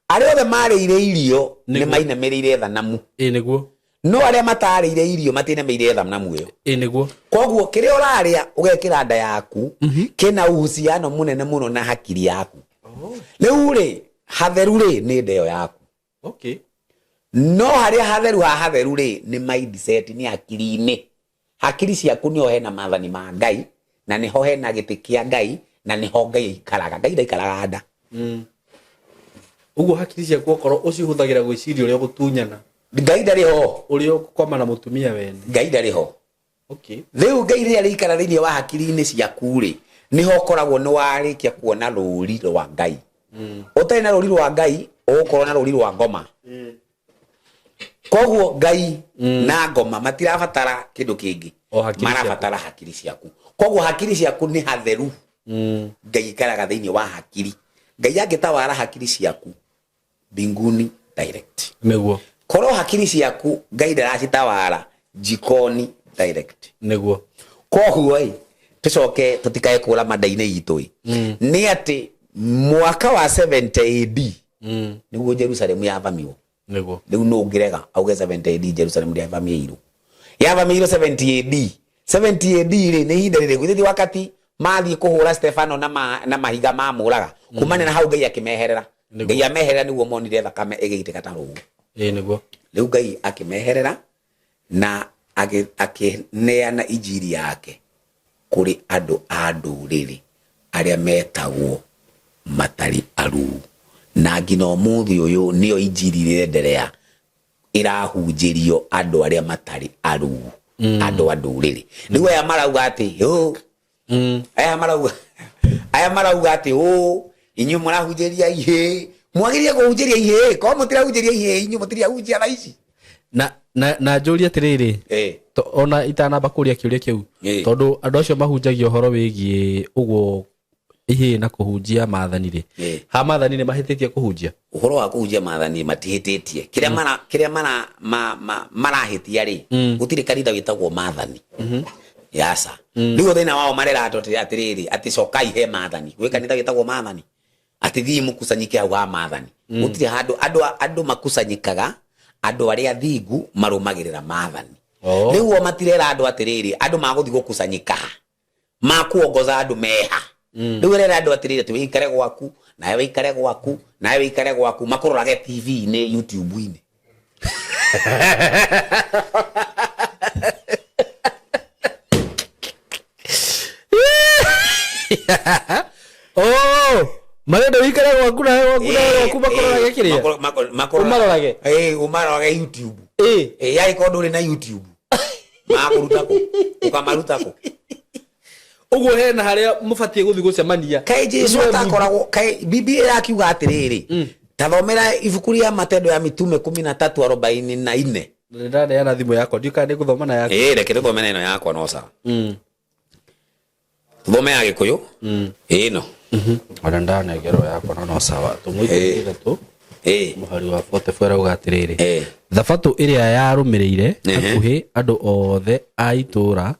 Arĩa othe marĩire irio nĩ mainamĩrĩire thanamu. Ĩĩ nĩguo. No arĩa matarĩire irio matinamĩrĩire thanamu ĩyo. Ĩĩ nĩguo. Koguo kĩrĩa ũrarĩa ũgekĩra nda yaku kĩna uhusiano mũnene mũno na hakiri yaku. Rĩu rĩ, hatheru rĩ, nĩ ndeo yaku. No harĩa hatheru ha hatheru rĩ, nĩ mindset, nĩ hakiri-inĩ. Hakiri ciaku nĩho hena maathani ma Ngai, na nĩho hena gĩtĩ kĩa Ngai, na nĩho Ngai aikaraga. Ngai ndaikaraga nda. Ũguo hakiri ciaku okorwo ũcihũthagĩra gwĩciria ũrĩa ũgũtunyana, Ngai ndarĩ ho. Ũrĩa ũgũkoma na mũtumia wene. Ngai ndarĩ ho. Rĩu Ngai rĩrĩa rĩikara thĩinĩ wa hakiri-inĩ ciaku rĩ, nĩho ũkoragwo nĩ warĩkia kuona rũri rwa Ngai. Ũtarĩ na rũri rwa Ngai, ũgũkorwo na rũri rwa ngoma. Koguo Ngai na ngoma matirabatara kĩndũ kĩngĩ. O hakiri ciaku. Marabatara hakiri ciaku. Koguo hakiri ciaku nĩ hatheru. Ngai ikaraga thĩinĩ wa hakiri. Ngai angĩtawara hakiri ciaku, mbinguni direct. Korwo hakiri ciaku Ngai ndaracitawara, jikoni direct. Koguo ĩ, tũcoke tũtikae kũra manda-inĩ itũ ĩ, nĩ atĩ mwaka wa 70 AD nĩguo Jerusalemu yavamiwo. Rĩu nũ ũngĩrega auge 70 AD Jerusalemu ndĩavamĩirwo? Yavamĩirwo 70 AD. 70 AD rĩ, nĩ ihinda rĩrĩkũ? Ithe ti wakati mathiĩ kũhũra Stefano na mahiga mamũraga. Kumana na hau Ngai akĩmeherera. Ngai ameherera nĩguo monire thakame ĩgĩitĩka ta rũũĩ. Ĩĩ nĩguo. Rĩu Ngai akĩmeherera na akĩneana injiri yake kũrĩ andũ a ndũrĩrĩ arĩa metagwo matarĩ aruu, na nginya ũmũthĩ ũyũ nĩyo injiri ĩrenderea ĩrahunjĩrio andũ arĩa matarĩ aruu, andũ a ndũrĩrĩ. Rĩu aya marauga atĩ ũ, aya marauga atĩ ũ, inyuĩ mũrahunjĩria ihĩĩ, mwagĩrĩire kũhunjĩria ihĩĩ. Korwo mũtirahunjĩria ihĩĩ, inyuĩ mũtirahunjia thaa ici. Na njũrie atĩrĩrĩ, ona itanamba kũria kĩũria kĩu, tondũ andũ acio mahunjagia ũhoro wĩgiĩ ũguo ihĩĩ na kũhunjia maathani rĩ, ha maathani nĩ mahĩtĩtie kũhunjia? Ũhoro wa kũhunjia maathani matihĩtĩtie. Kĩrĩa mara kĩrĩa mara ma, ma, marahĩtia rĩ, gũtirĩ kanitha wĩtagwo maathani yaca. Rĩu thĩna wao marera andũ atĩrĩrĩ, atĩ cokai he maathani. Gwĩ kanitha wĩtagwo maathani atĩ thiĩ mũkusanyike hau ha maathani? Gũtirĩ handũ andũ makusanyikaga. Andũ arĩa thingu marũmagĩrĩra maathani. Rĩu o matirera andũ atĩrĩrĩ, andũ magũthiĩ gũkusanyika ha, makuongoza andũ meha? Rĩu ĩrera andũ atĩrĩrĩ, atĩ wĩikare gwaku, nawe wĩikare gwaku, nawe wĩikare gwaku, makũrorage TV-inĩ, YouTube-inĩ. Oh, marenda wĩikare gwaku, nawe gwaku, nawe gwaku, makũrorage kĩrĩa? Ũmarorage? Ũmarorage YouTube. Yagĩkorwo ndũrĩ na YouTube, makũruta kũ? Ũkamaruta kũ? Ũguo hena harĩa mũbatiĩ gũthiĩ gũcemania? Kaĩ Jesu atakoragwo? Kaĩ Biblia ĩrakiuga atĩrĩrĩ, tathomera ibuku rĩa Matendo ya Mitume 13:44. Nĩndaneana thimũ yakwa, ndiũ kana nĩ ngũthoma na yaku. Ĩĩ, reke tũthome na ĩno yakwa, no sawa. Tuthome ya Gĩkũyũ ĩno. Ona ndanegerwo yakwa no no sawa. Atũmwo 13 mũhari wa 44 ĩrauga atĩrĩrĩ, thabatũ ĩrĩa yarũmĩrĩire, hakuhĩ andũ othe a itũũra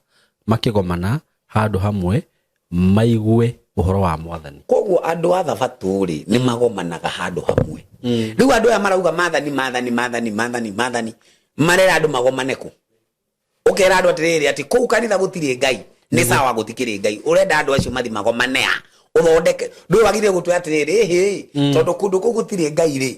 makĩgomana handũ hamwe maigue ũhoro wa Mwathani. Koguo andũ a thabatũ rĩ, nĩ magomanaga handũ hamwe. Rĩu andũ aya marauga maathani, maathani, maathani, maathani, maathani, marera andũ magomane kũ? Ũkera andũ atĩrĩrĩ, atĩ kũu kanitha gũtirĩ Ngai, nĩ sawa, gũtikĩrĩ Ngai. Ũrenda andũ acio mathi magomane a ũthondeke ndũĩ wagĩrĩire gũtwĩra atĩrĩrĩ, ĩhĩ, tondũ kũndũ kũu gũtirĩ Ngai rĩ,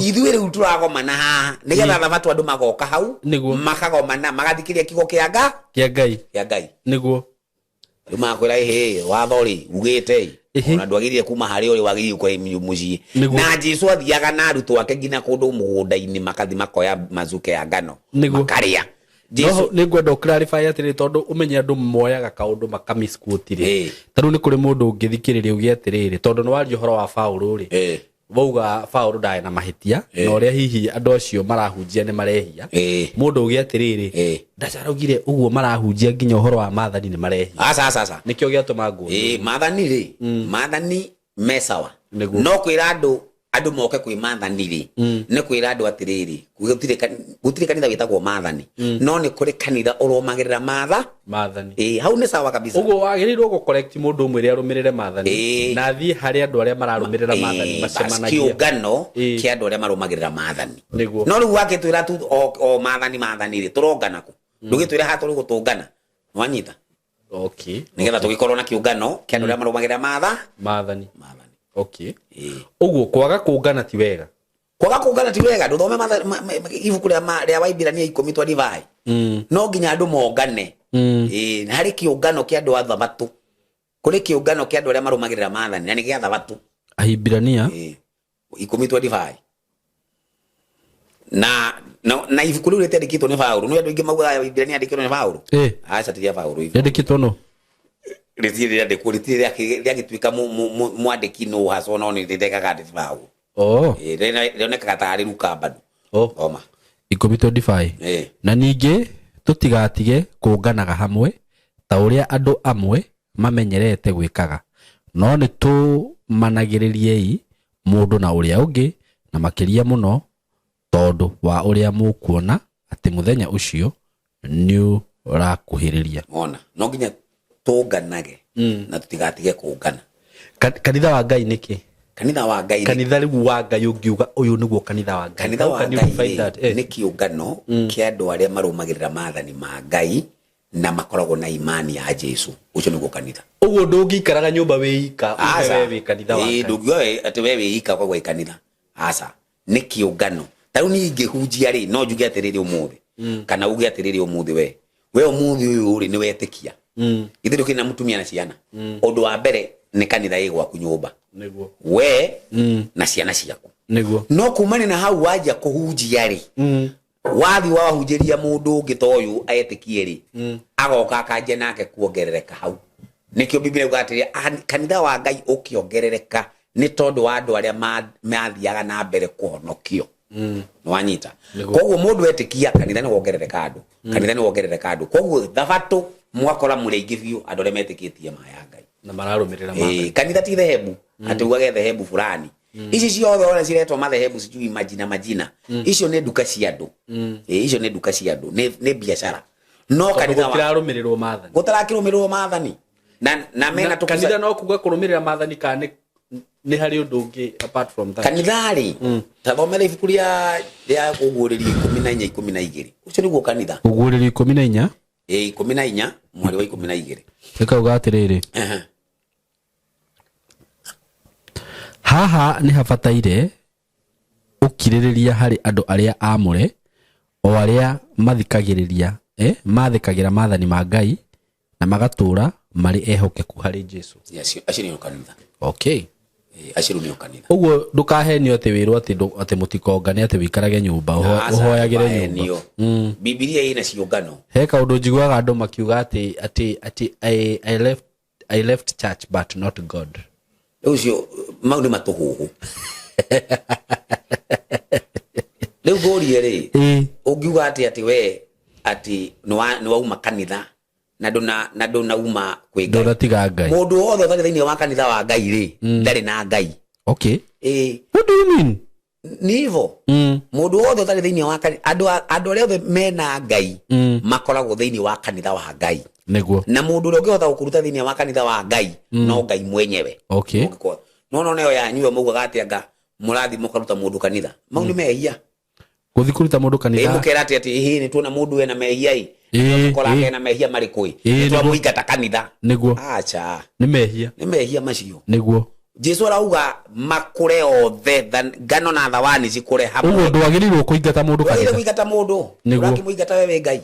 ithuĩ rĩu tũragomana haha nĩgetha thabatũ andũ magoka hau, makagomana, magathikĩria kiugo kĩa nga Kĩa Ngai. Kĩa Ngai. Rĩu makwĩra, ĩhĩ, watho rĩ ugĩte ona ndwagĩrĩire kuma harĩa ũrĩ, wagĩrĩire gũkorwo mũciĩ. Na Jesu athiaga na arutwo ake nginya kũndũ mũgũnda-inĩ, makathi makoya mazuke ya ngano, makarĩa. Jesu no nĩ ngwenda ũclarify atĩrĩrĩ, tondũ ũmenye andũ moyaga kaũndũ makamisquote rĩ. Ta rĩu nĩ kũrĩ mũndũ ũngĩthikĩrĩria uge atĩrĩrĩ, tondũ nĩ waria ũhoro wa Paũlũ rĩ, wauga Paũlũ ndarĩ na mahĩtia, na ũrĩa hihi andũ acio marahunjia nĩ marehia. Mũndũ uge atĩrĩrĩ, ndacaraugire ũguo marahunjia nginya ũhoro wa maathani nĩ marehia. Aca, aca, aca. Nĩkĩo gĩatũma ngũrie. Ĩĩ, maathani rĩ, maathani me sawa. No kwĩra andũ moke kwĩ maathani rĩ, nĩ kwĩra andũ atĩrĩrĩ, gũtirĩ kanitha wĩtagwo maathani, no nĩ kũrĩ kanitha ũrũmagĩrĩra matha Maathani. Ĩĩ, hau nĩ sawa kabisa. Ũguo wagĩrĩirwo gũcorrect mũndũ ũmwĩre arũmĩrĩre maathani, na athiĩ harĩ andũ arĩa mararũmĩrĩra maathani, Ĩĩ, bas, macemanagia. Kĩũngano kĩa andũ arĩa marũmagĩrĩra maathani. No rĩu wakĩtwĩra tu o maathani, maathani rĩ, tũrongana kũ? Ndũgĩtwĩre haha tũrĩ gũtũngana, wanyita? Nĩgetha tũgĩkorwo na kĩũngano kĩa andũ arĩa marũmagĩrĩra maathani. Maathani. Ũguo kwaga kũngana ti wega? Kwaga kũngana ti wega. Ndũthome ibuku rĩa Waimbirania 10 twa divai. No nginya andũ mongane. Ĩĩ, harĩ kĩũngano kĩa andũ a thabatũ, kũrĩ kĩũngano kĩa andũ arĩa marũmagĩrĩra maathani, na nĩ gĩa thabatũ. Ahibirania. Ĩĩ, 10 twa divai, na ibuku rĩu rĩtiandĩkĩtwo nĩ Paũlũ. Nĩ andũ aingĩ maugaga Waimbirania andĩkĩtwo nĩ Paũlũ. Aca, ti rĩa Paũlũ ibuku. Rĩandĩkĩtwo no Rĩtirĩ rĩandĩkwo, rĩtirĩ rĩagĩtuĩka mwandĩki nũ hacwa, no nĩ rĩrekaga atĩ ti Paũlũ. Ĩĩ, rĩonekaga tarĩ Luka bado. Thoma. 10:25. Na ningĩ tũtigatige kũnganaga hamwe, ta ũrĩa andũ amwe mamenyerete gwĩkaga, no nĩ tũmanagĩrĩriei mũndũ na ũrĩa ũngĩ, na makĩria mũno tondũ wa ũrĩa mũkuona atĩ mũthenya ũcio nĩ ũrakuhĩrĩria. Ona no nginya tũnganage na tũtigatige kũngana. Kanitha wa Ngai nĩkĩ? Kanitha wa Ngai Kanitha rĩu wa Ngai, ũngiuga ũyũ nĩguo kanitha wa Ngai? Kanitha How wa can you Ngai define rĩ, that? Nĩ kĩũngano kĩa andũ arĩa marũmagĩrĩra maathani ma Ngai na makoragwo na imani ya Jesu. Ũcio nĩguo kanitha. Ũguo ndũngĩikaraga nyũmba wĩ ika uge Aca. we wĩ kanitha wa Ĩĩ, Ngai. Ndũngiuga atĩ we wĩ ika ũkaigua wĩ kanitha. Aca, nĩ kĩũngano. Ta rĩu niĩ ingĩhunjia rĩ, no njuge atĩrĩrĩ ũmũthĩ, kana uge atĩrĩrĩ ũmũthĩ, we ũmũthĩ ũyũ rĩ, nĩ wetĩkia, githĩ ndũkĩrĩ na mũtumia na ciana? Ũndũ wa mbere nĩ kanitha ĩ gwaku nyũmba, we na ciana ciaku. No kumania na hau wanjia kũhunjia rĩ, wathi wahunjĩria mũndũ ũngĩ ta ũyũ etĩkie rĩ, agoka akanjia nake kuongerereka hau. Nĩkĩo Biblia yugaga atĩrĩ, kanitha wa Ngai ũkĩongerereka nĩ tondũ wa andũ arĩa mathiaga na mbere kũhonokio. Nĩwanyita? Koguo mũndũ etĩkia, kanitha nĩ wongerereka andũ, kanitha nĩ wongerereka andũ. Koguo thabatũ mwakora mũrĩ aingĩ biũ, andũ arĩa metĩkĩtie ma ya Ngai na mararũmĩrĩra maathani. Ĩĩ, kanitha ti dhehebu atĩ ugage dhehebu fulani. Ici ciothe ona ciretwo madhehebu, sijui majina majina, icio nĩ nduka cia andũ. Ĩĩ, icio nĩ nduka cia andũ, nĩ biacara. No tondũ kanitha wa gũtirarũmĩrĩrwo maathani. Gũtarakĩrũmĩrĩrwo maathani na mena Na tũkuca- kanitha no kuga kũrũmĩrĩra maathani, kana nĩ harĩ ũndũ ũngĩ apart from that? Kanitha rĩ, ta thomera ibuku rĩa Kũguũrĩrio 14:12. Ũcio nĩguo kanitha. Kũguũrĩrio 14. Ĩĩ, 14 mweri wa 12. Ĩkauga atĩrĩrĩ, haha nĩ habataire ũkirĩrĩria harĩ andũ arĩa aamũre, o arĩa mathikagĩrĩria, mathĩkagĩra maathani ma Ngai na magatũũra marĩ ehokeku harĩ Jesu. Acio nĩo kanitha. Ĩĩ, acio rĩu nĩo kanitha. Ũguo ndũkahenio atĩ wĩrwo atĩ mũtikongane, atĩ wĩikarage nyũmba, Aca, ũhoyagĩre nyũmba. ndũkahenio. Bibilia ĩna ciũngano. He kaũndũ njiguaga andũ makiuga atĩ I left church but not God. Rĩu ũcio mau nĩ matũhũhũ. Rĩu ngũrie rĩ, ũngiuga atĩ we atĩ nĩ wauma kanitha. Na ndũna na ndũnauma kwĩ Ngai. Ndũnatiga Ngai. Mũndũ wothe ũtarĩ thĩinĩ wa kanitha wa Ngai rĩ, ndarĩ na Ngai. Okay. Ĩĩ. What do you mean? Nĩ hivyo. Mũndũ wothe ũtarĩ thĩinĩ wa kanitha, andũ arĩa othe mena Ngai makoragwo thĩinĩ wa kanitha wa Ngai. Nĩguo. Na mũndũ ũrĩa ũngĩhota gũkũruta thĩinĩ wa kanitha wa Ngai no Ngai mwenyewe. Okay. Ũngĩkorwo- no no nayo yanyu ĩyo maugaga atĩ anga mũrathiĩ mũkaruta mũndũ kanitha, mau nĩ mehia. Gũthiĩ kũruta mũndũ Ĩ kanitha. mũkera atĩ atĩ ĩhĩ nĩ tuona mũndũ ena mehia ĩ, kora ena mehia marĩkũ ĩ, nĩ twamũingata kanitha. Nĩguo. Acha. Nĩ mehia. Nĩ mehia macio. Nĩguo. Jesu arauga makũre othe, ngano na thawani cikũre hamwe. Ũguo ndwagĩrĩirwo kũingata mũndũ Ndwagĩrĩirwo kanitha. kũingata mũndũ. Nĩguo. Ũrakĩmũingata we wĩ Ngai.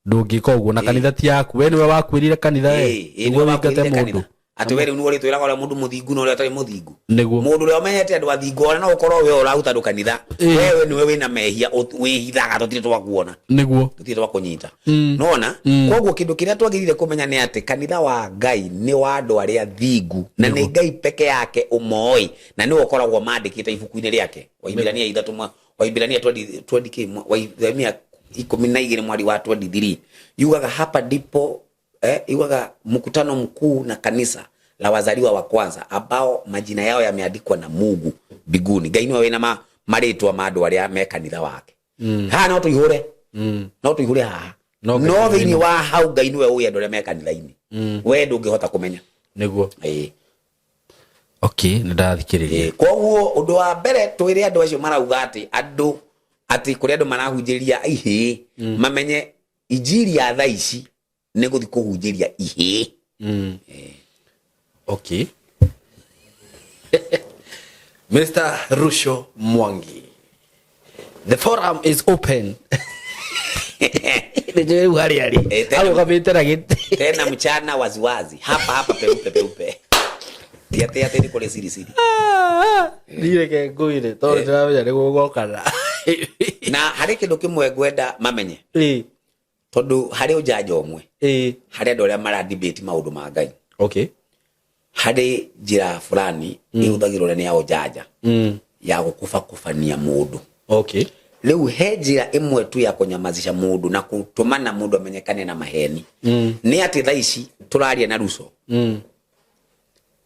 Ndũngĩka ũguo na kanitha ti yaku, we nĩwe wakuĩrire kanitha we. Ĩĩ, Nĩguo nĩwe ũingate wakuĩrire mũndũ. kanitha. Atĩ we rĩu nĩwe ũrĩtwĩraga ũrĩa mũndũ mũthingu na ũrĩa ũtarĩ mũthingu. Nĩguo. Mũndũ ũrĩa ũmenyete andũ athingu, ona no ũkorwo we ũraruta andũ kanitha, wewe nĩwe wĩna mehia, wĩhithaga tũtirĩ twakuona. Nĩguo. Tũtirĩ twakũnyita. Nona koguo kĩndũ kĩrĩa twagĩrĩire kũmenya nĩ atĩ kanitha wa Ngai nĩ wa andũ arĩa thingu, na nĩ Ngai peke yake ũmoĩ, na nĩwe ũkoragwo mandĩkĩte ibuku-inĩ rĩake. Waimbirania ithatũ Waimbirania 20 kĩ, Waimbirania 12 mwari wa 23 yugaga hapa ndipo, yugaga mkutano mkuu na kanisa la wazaliwa wa kwanza ambao majina yao yameandikwa na Mungu mbinguni. Ngai niwe wĩna marĩtwa ma andũ arĩa me kanitha wake. Haha no tũihũre. No tũihũre haha. No Ngai No nĩwe thĩinĩ wa hau Ngai niwe ũĩ andũ arĩa me kanitha-inĩ. We ndũngĩhota kũmenya. Nĩguo. Ĩĩ. Okay, nĩ ndathikĩrĩria. Ĩĩ, koguo ũndũ wa mbere twĩre andũ acio marauga atĩ andũ atĩ kũrĩ andũ marahunjĩria ihĩĩ, mamenye injiri ya thaa ici nĩ gũthiĩ kũhunjĩria ihĩĩ. Okay. Mr. Ruco Mwangi, the forum is open. Nĩnjũĩ rĩu harĩa arĩ. Tena- Arũgamĩte na gĩtĩ. Tena mchana waziwazi hapa hapa peupe peupe, ti atĩ atĩ nĩ kũrĩ siri siri. Niĩ reke ngwĩre tondũ ndĩramenya nĩ gũgokana. Na harĩ kĩndũ kĩmwe ngwenda mamenye, tondũ harĩ ũjanja ũmwe, harĩ andũ arĩa mara debate maũndũ ma Ngai. Okay. Harĩ njĩra fulani ĩhũthagĩrwo nĩ ya ũjanja ya gũkũbakũbania mũndũ. Okay. Rĩu he njĩra ĩmwe tu ya kũnyamazisha mũndũ na kũtũmana mũndũ amenyekane na maheni, nĩ atĩ thaa ici tũraria na Ruco,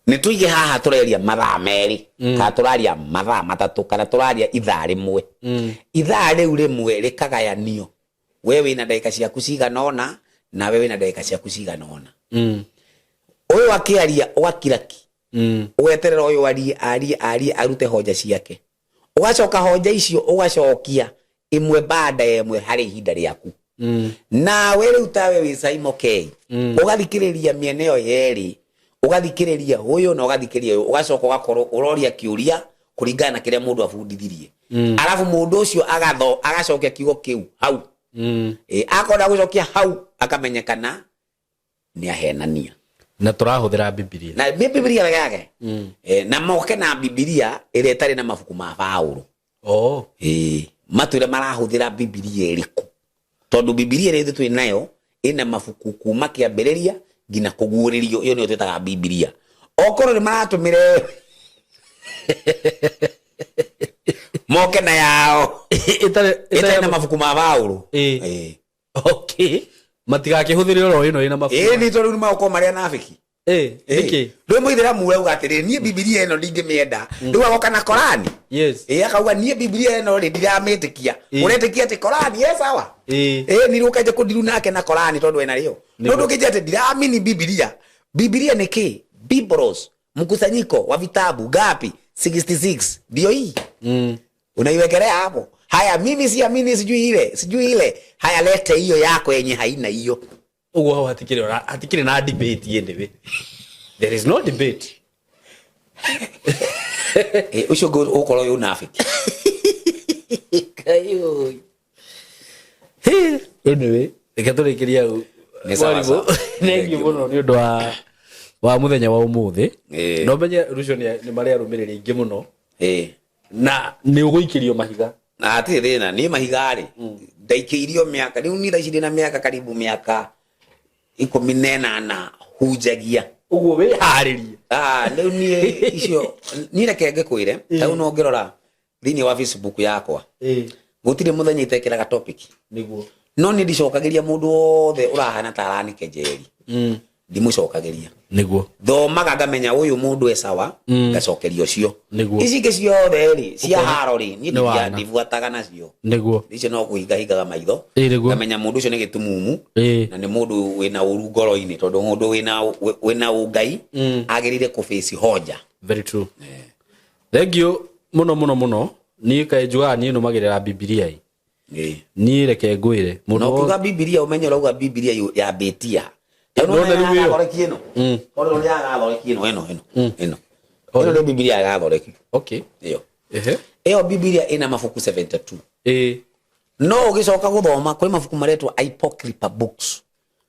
nĩ tũige haha tũreria mathaa 2, kana tũraria mathaa 3, kana tũraria ithaa rĩmwe. Ithaa rĩu rĩmwe rĩkagayanio, we wĩna ndagĩka ciaku cigana ũna, nawe wĩna ndagĩka ciaku cigana ũna. Ũyũ akĩaria ũgakiraki, ũgeterera ũyũ arie arie arie arute hoja ciake, ũgacoka hoja icio ũgacokia ĩmwe baada ya ĩmwe harĩ ihinda rĩaku. Nawe rĩu tawe wĩ Saimo K, ũgathikĩrĩria mĩena ĩyo yerĩ, ũgathikĩrĩria ũyũ na ũgathikĩrĩria ũyũ, ũgacoka ũgakorwo ũroria kĩũria kũringana na kĩrĩa mũndũ abundithirie. Arabu mũndũ ũcio agacokia kiugo kĩu hau. Akorwo agũcokia hau akamenyekana nĩ ahenania. Na tũrahũthĩra Bibilia. Na Bibilia wega yake. Na moke na Bibilia ĩrĩa ĩtarĩ na mabuku ma Paũlũ. Matwĩre marahũthĩra Bibilia ĩrĩkũ, tondũ Bibilia ĩrĩa ithuĩ twĩ nayo ĩna mabuku kuma kĩambĩrĩria nginya kũguũrĩrio, ĩyo nĩyo twĩtaga Bibilia. Okorwo nĩ maratũmĩra moke na yao ĩtarĩ na mabuku ma Paũlũ. Okay. Matigakĩhũthĩre oro ĩno ĩna mabuku. Ĩĩ, nĩ tondũ rĩu nĩmagũkorwo marĩ anabiki. Nĩkĩ? Rĩu mũithĩramu auga atĩrĩrĩ, niĩ Bibilia ĩno ndingĩmĩenda. Rĩu agoka na Korani. Akauga niĩ Bibilia ĩno rĩ ndiramĩtĩkia. Ũretĩkia atĩ Korani ĩ sawa? Nĩ ũkenje kũndiru nake na Korani tondũ ena rĩo. No ndũkĩnjĩra atĩ ndiraamini Bibilia. Bibilia nĩ kĩ? Biblos, mkusanyiko wa vitabu ngapi? 66. Ndio hii. Unaiwekelea hapo. Haya, mimi siamini sijui ile, sijui ile. Haya, lete hiyo yako yenye haina hiyo. Ũguo hau hatikĩrĩ na debate anyway. There is no debate. Ũcio ũngĩ ũkorwo wĩ unafiki. Ngai ũyũ. Hey, anyway, reke tũrĩkĩrie hau. Nĩ sawa, Mwarimũ, sawa. thank you mũno nĩ ũndũ wa mũthenya wa ũmũthĩ. Na ũmenye Ruco nĩ marĩ arũmĩrĩri aingĩ mũno. Na nĩ ũgũikĩrio mahiga. Na hatirĩ thĩna, niĩ mahiga rĩ, ndaikĩirio mĩaka, rĩu niĩ thaa ici ndĩna mĩaka karibu mĩaka 18 hunjagia. Ũguo wĩharĩrie. Rĩu niĩ icio, niĩ reke ngĩkwĩre, ta rĩu no ngĩrora thĩinĩ wa Facebook yakwa. Gũtirĩ mũthenya itekĩraga topic. Nĩguo. No niĩ ndicokagĩria mũndũ wothe ũrahana ta aranĩke njeri. Ndimũcokagĩria. Nĩguo. Thomaga ngamenya ũyũ mũndũ e sawa, ngacokeria ũcio. Ici ingĩ ciothe rĩ cia haro rĩ, niĩ Nĩ wana. ndibuataga nacio. Icio no kũhingahingaga maitho. Nĩguo. Ngamenya mũndũ ũcio nĩ gĩtumumu na nĩ mũndũ wĩna ũru ngoro-inĩ, tondũ mũndũ wĩna ũngai agĩrĩire kũbĩci hoja. Very true. Thank you mũno mũno mũno. Niĩ kaĩ njugaga niĩ nũmagĩrĩra Bibilia ĩ. Niĩ reke ngwĩre mũndũ Na wothe ũkiuga Bibilia ũmenye ũrauga Bibilia yambĩtia. Nona rĩu ĩyo. Gathoreki ĩno. Tondũ nĩ ya gathoreki ĩno ĩno ĩno ĩno. Ĩno nĩ Bibilia ya gathoreki. Ĩyo. Ĩyo Bibilia ĩna mabuku 72. No ũgĩcoka gũthoma kwĩ mabuku maretwo Apocrypha books.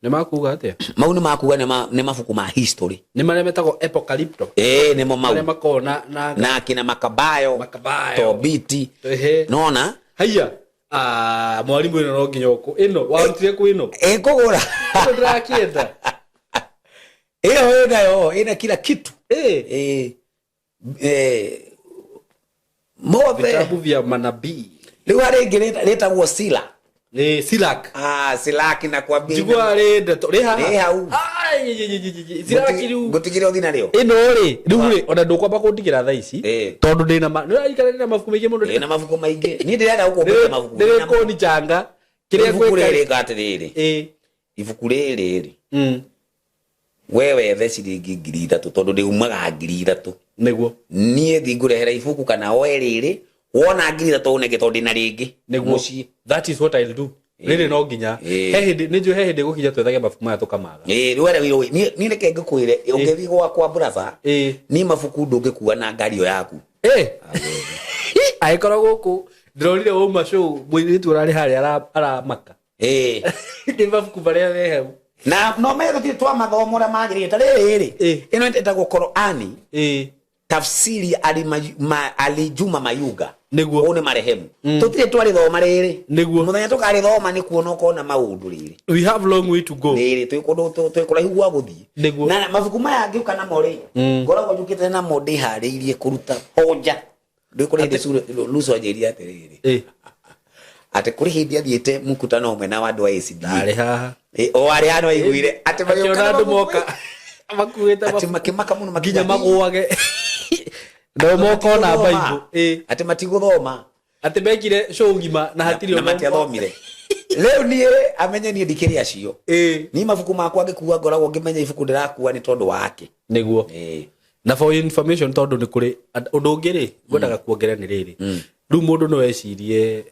Nĩ makuga atĩa? Mau nĩ makuga nĩ mabuku ma history. Nĩ marĩa metagwo apocalypto. Ĩĩ, nĩmo mau. Marĩa makoragwo na na kina Makabayo, Makabayo. Tobiti. Nona? Haiya. Mwarimu ĩno no nginya ũkũ. Ĩno warutire kũ ĩno? Ĩkũgũra. Ĩno ndĩrakĩenda. Ĩyo ĩnayo ĩna kila kitu. Mothe. Vitabu vya manabii. Rĩu harĩ ĩngĩ rĩtagwo Sila. Silak. Silaki na kwambia. Njigua rĩ ndeto. Rĩ haha? Rĩ hau. Ai, yi, yi, yi, yi, yi. Silaki rĩu. Ngũtigĩre ũthiĩ narĩo. Ĩno rĩ, rĩu rĩ, ona ndũkwamba kũndigĩra thaa ici. Tondũ ndĩna ma, nĩ ũraririkana ndĩna mabuku maingĩ mũno. Ndĩna mabuku maingĩ. Niĩ ndĩrenda gũkũmbĩra mabuku. Ndĩrĩ kũnjanga. Kĩrĩa Ibuku ngwĩka rĩrĩ ka atĩrĩrĩ. Ibuku rĩrĩ rĩ. We wethe ciringi 3,000 tondũ ndĩumaga 3,000. Nĩguo. Niĩ thi ngũrehera ibuku kana woe rĩrĩ, wona 3,000 ũnenge tondũ ndĩna rĩngĩ. Nĩguo. Mũciĩ. That is what I'll do. Rĩrĩ no nginya. He hĩndĩ, nĩ njũĩ he hĩndĩ gũkinya twethage mabuku maya tũkamaga. Rĩu arĩa wĩra ũyũ, niĩ reke ngũkwĩre, ũngĩthiĩ gwakwa brother, niĩ mabuku ndũngĩkua na ngari ĩyo yaku. Angĩkorwo gũkũ ndĩrorire wauma show, mũirĩtu ũrarĩ harĩa aramaka. Nĩ mabuku marĩa me hau. Na no me tũtirĩ twamathomo ũrĩa magĩrĩire. Ta rĩrĩ rĩ, ĩno ĩtagwo Korani. Tafsiri Alijuma Mayunga. Nĩguo. Ũyũ nĩ marehemu. Tũtirĩ twarĩthoma rĩrĩ. Nĩguo. Mũthenya tũkarĩthoma nĩ kuona ũkona maũndũ rĩrĩ. We have long way to go. Rĩrĩ, twĩ kũndũ, twĩ kũraihu gwa gũthiĩ. Nĩguo. Na mabuku maya ngĩũka namo rĩ, ngoragwo njũkĩte namo ndĩharĩirie kũruta hoja. Ndĩ kũrĩ hĩndĩ Luso anjĩrire atĩrĩrĩ. Atĩ kũrĩ hĩndĩ athiĩte mkutano ũmwe na andũ a ACD. Ndarĩ haha. O arĩ haha no aiguire. Atĩ magĩũka Akĩona na andũ mabuku moka. Makuĩte Atĩ mabuku. makĩmaka mũno makiuga, Nginya magũage. Nao moka ona Matigũthoma. Bible. Atĩ matigũthoma. Atĩ mekire show ng'ima na hatirĩ Na ũndũ. matiathomire. Rĩu niĩ amenye niĩ ndikĩrĩ acio. Niĩ mabuku makwa ngĩkua ngoragwo ngĩmenya ibuku ndĩrakua nĩ tondũ wake. Nĩguo. Na for information tondũ nĩ kũrĩ ũndũ ũngĩ rĩ, ngwendaga kuongerera nĩ rĩrĩ. Rĩu mũndũ no ecirie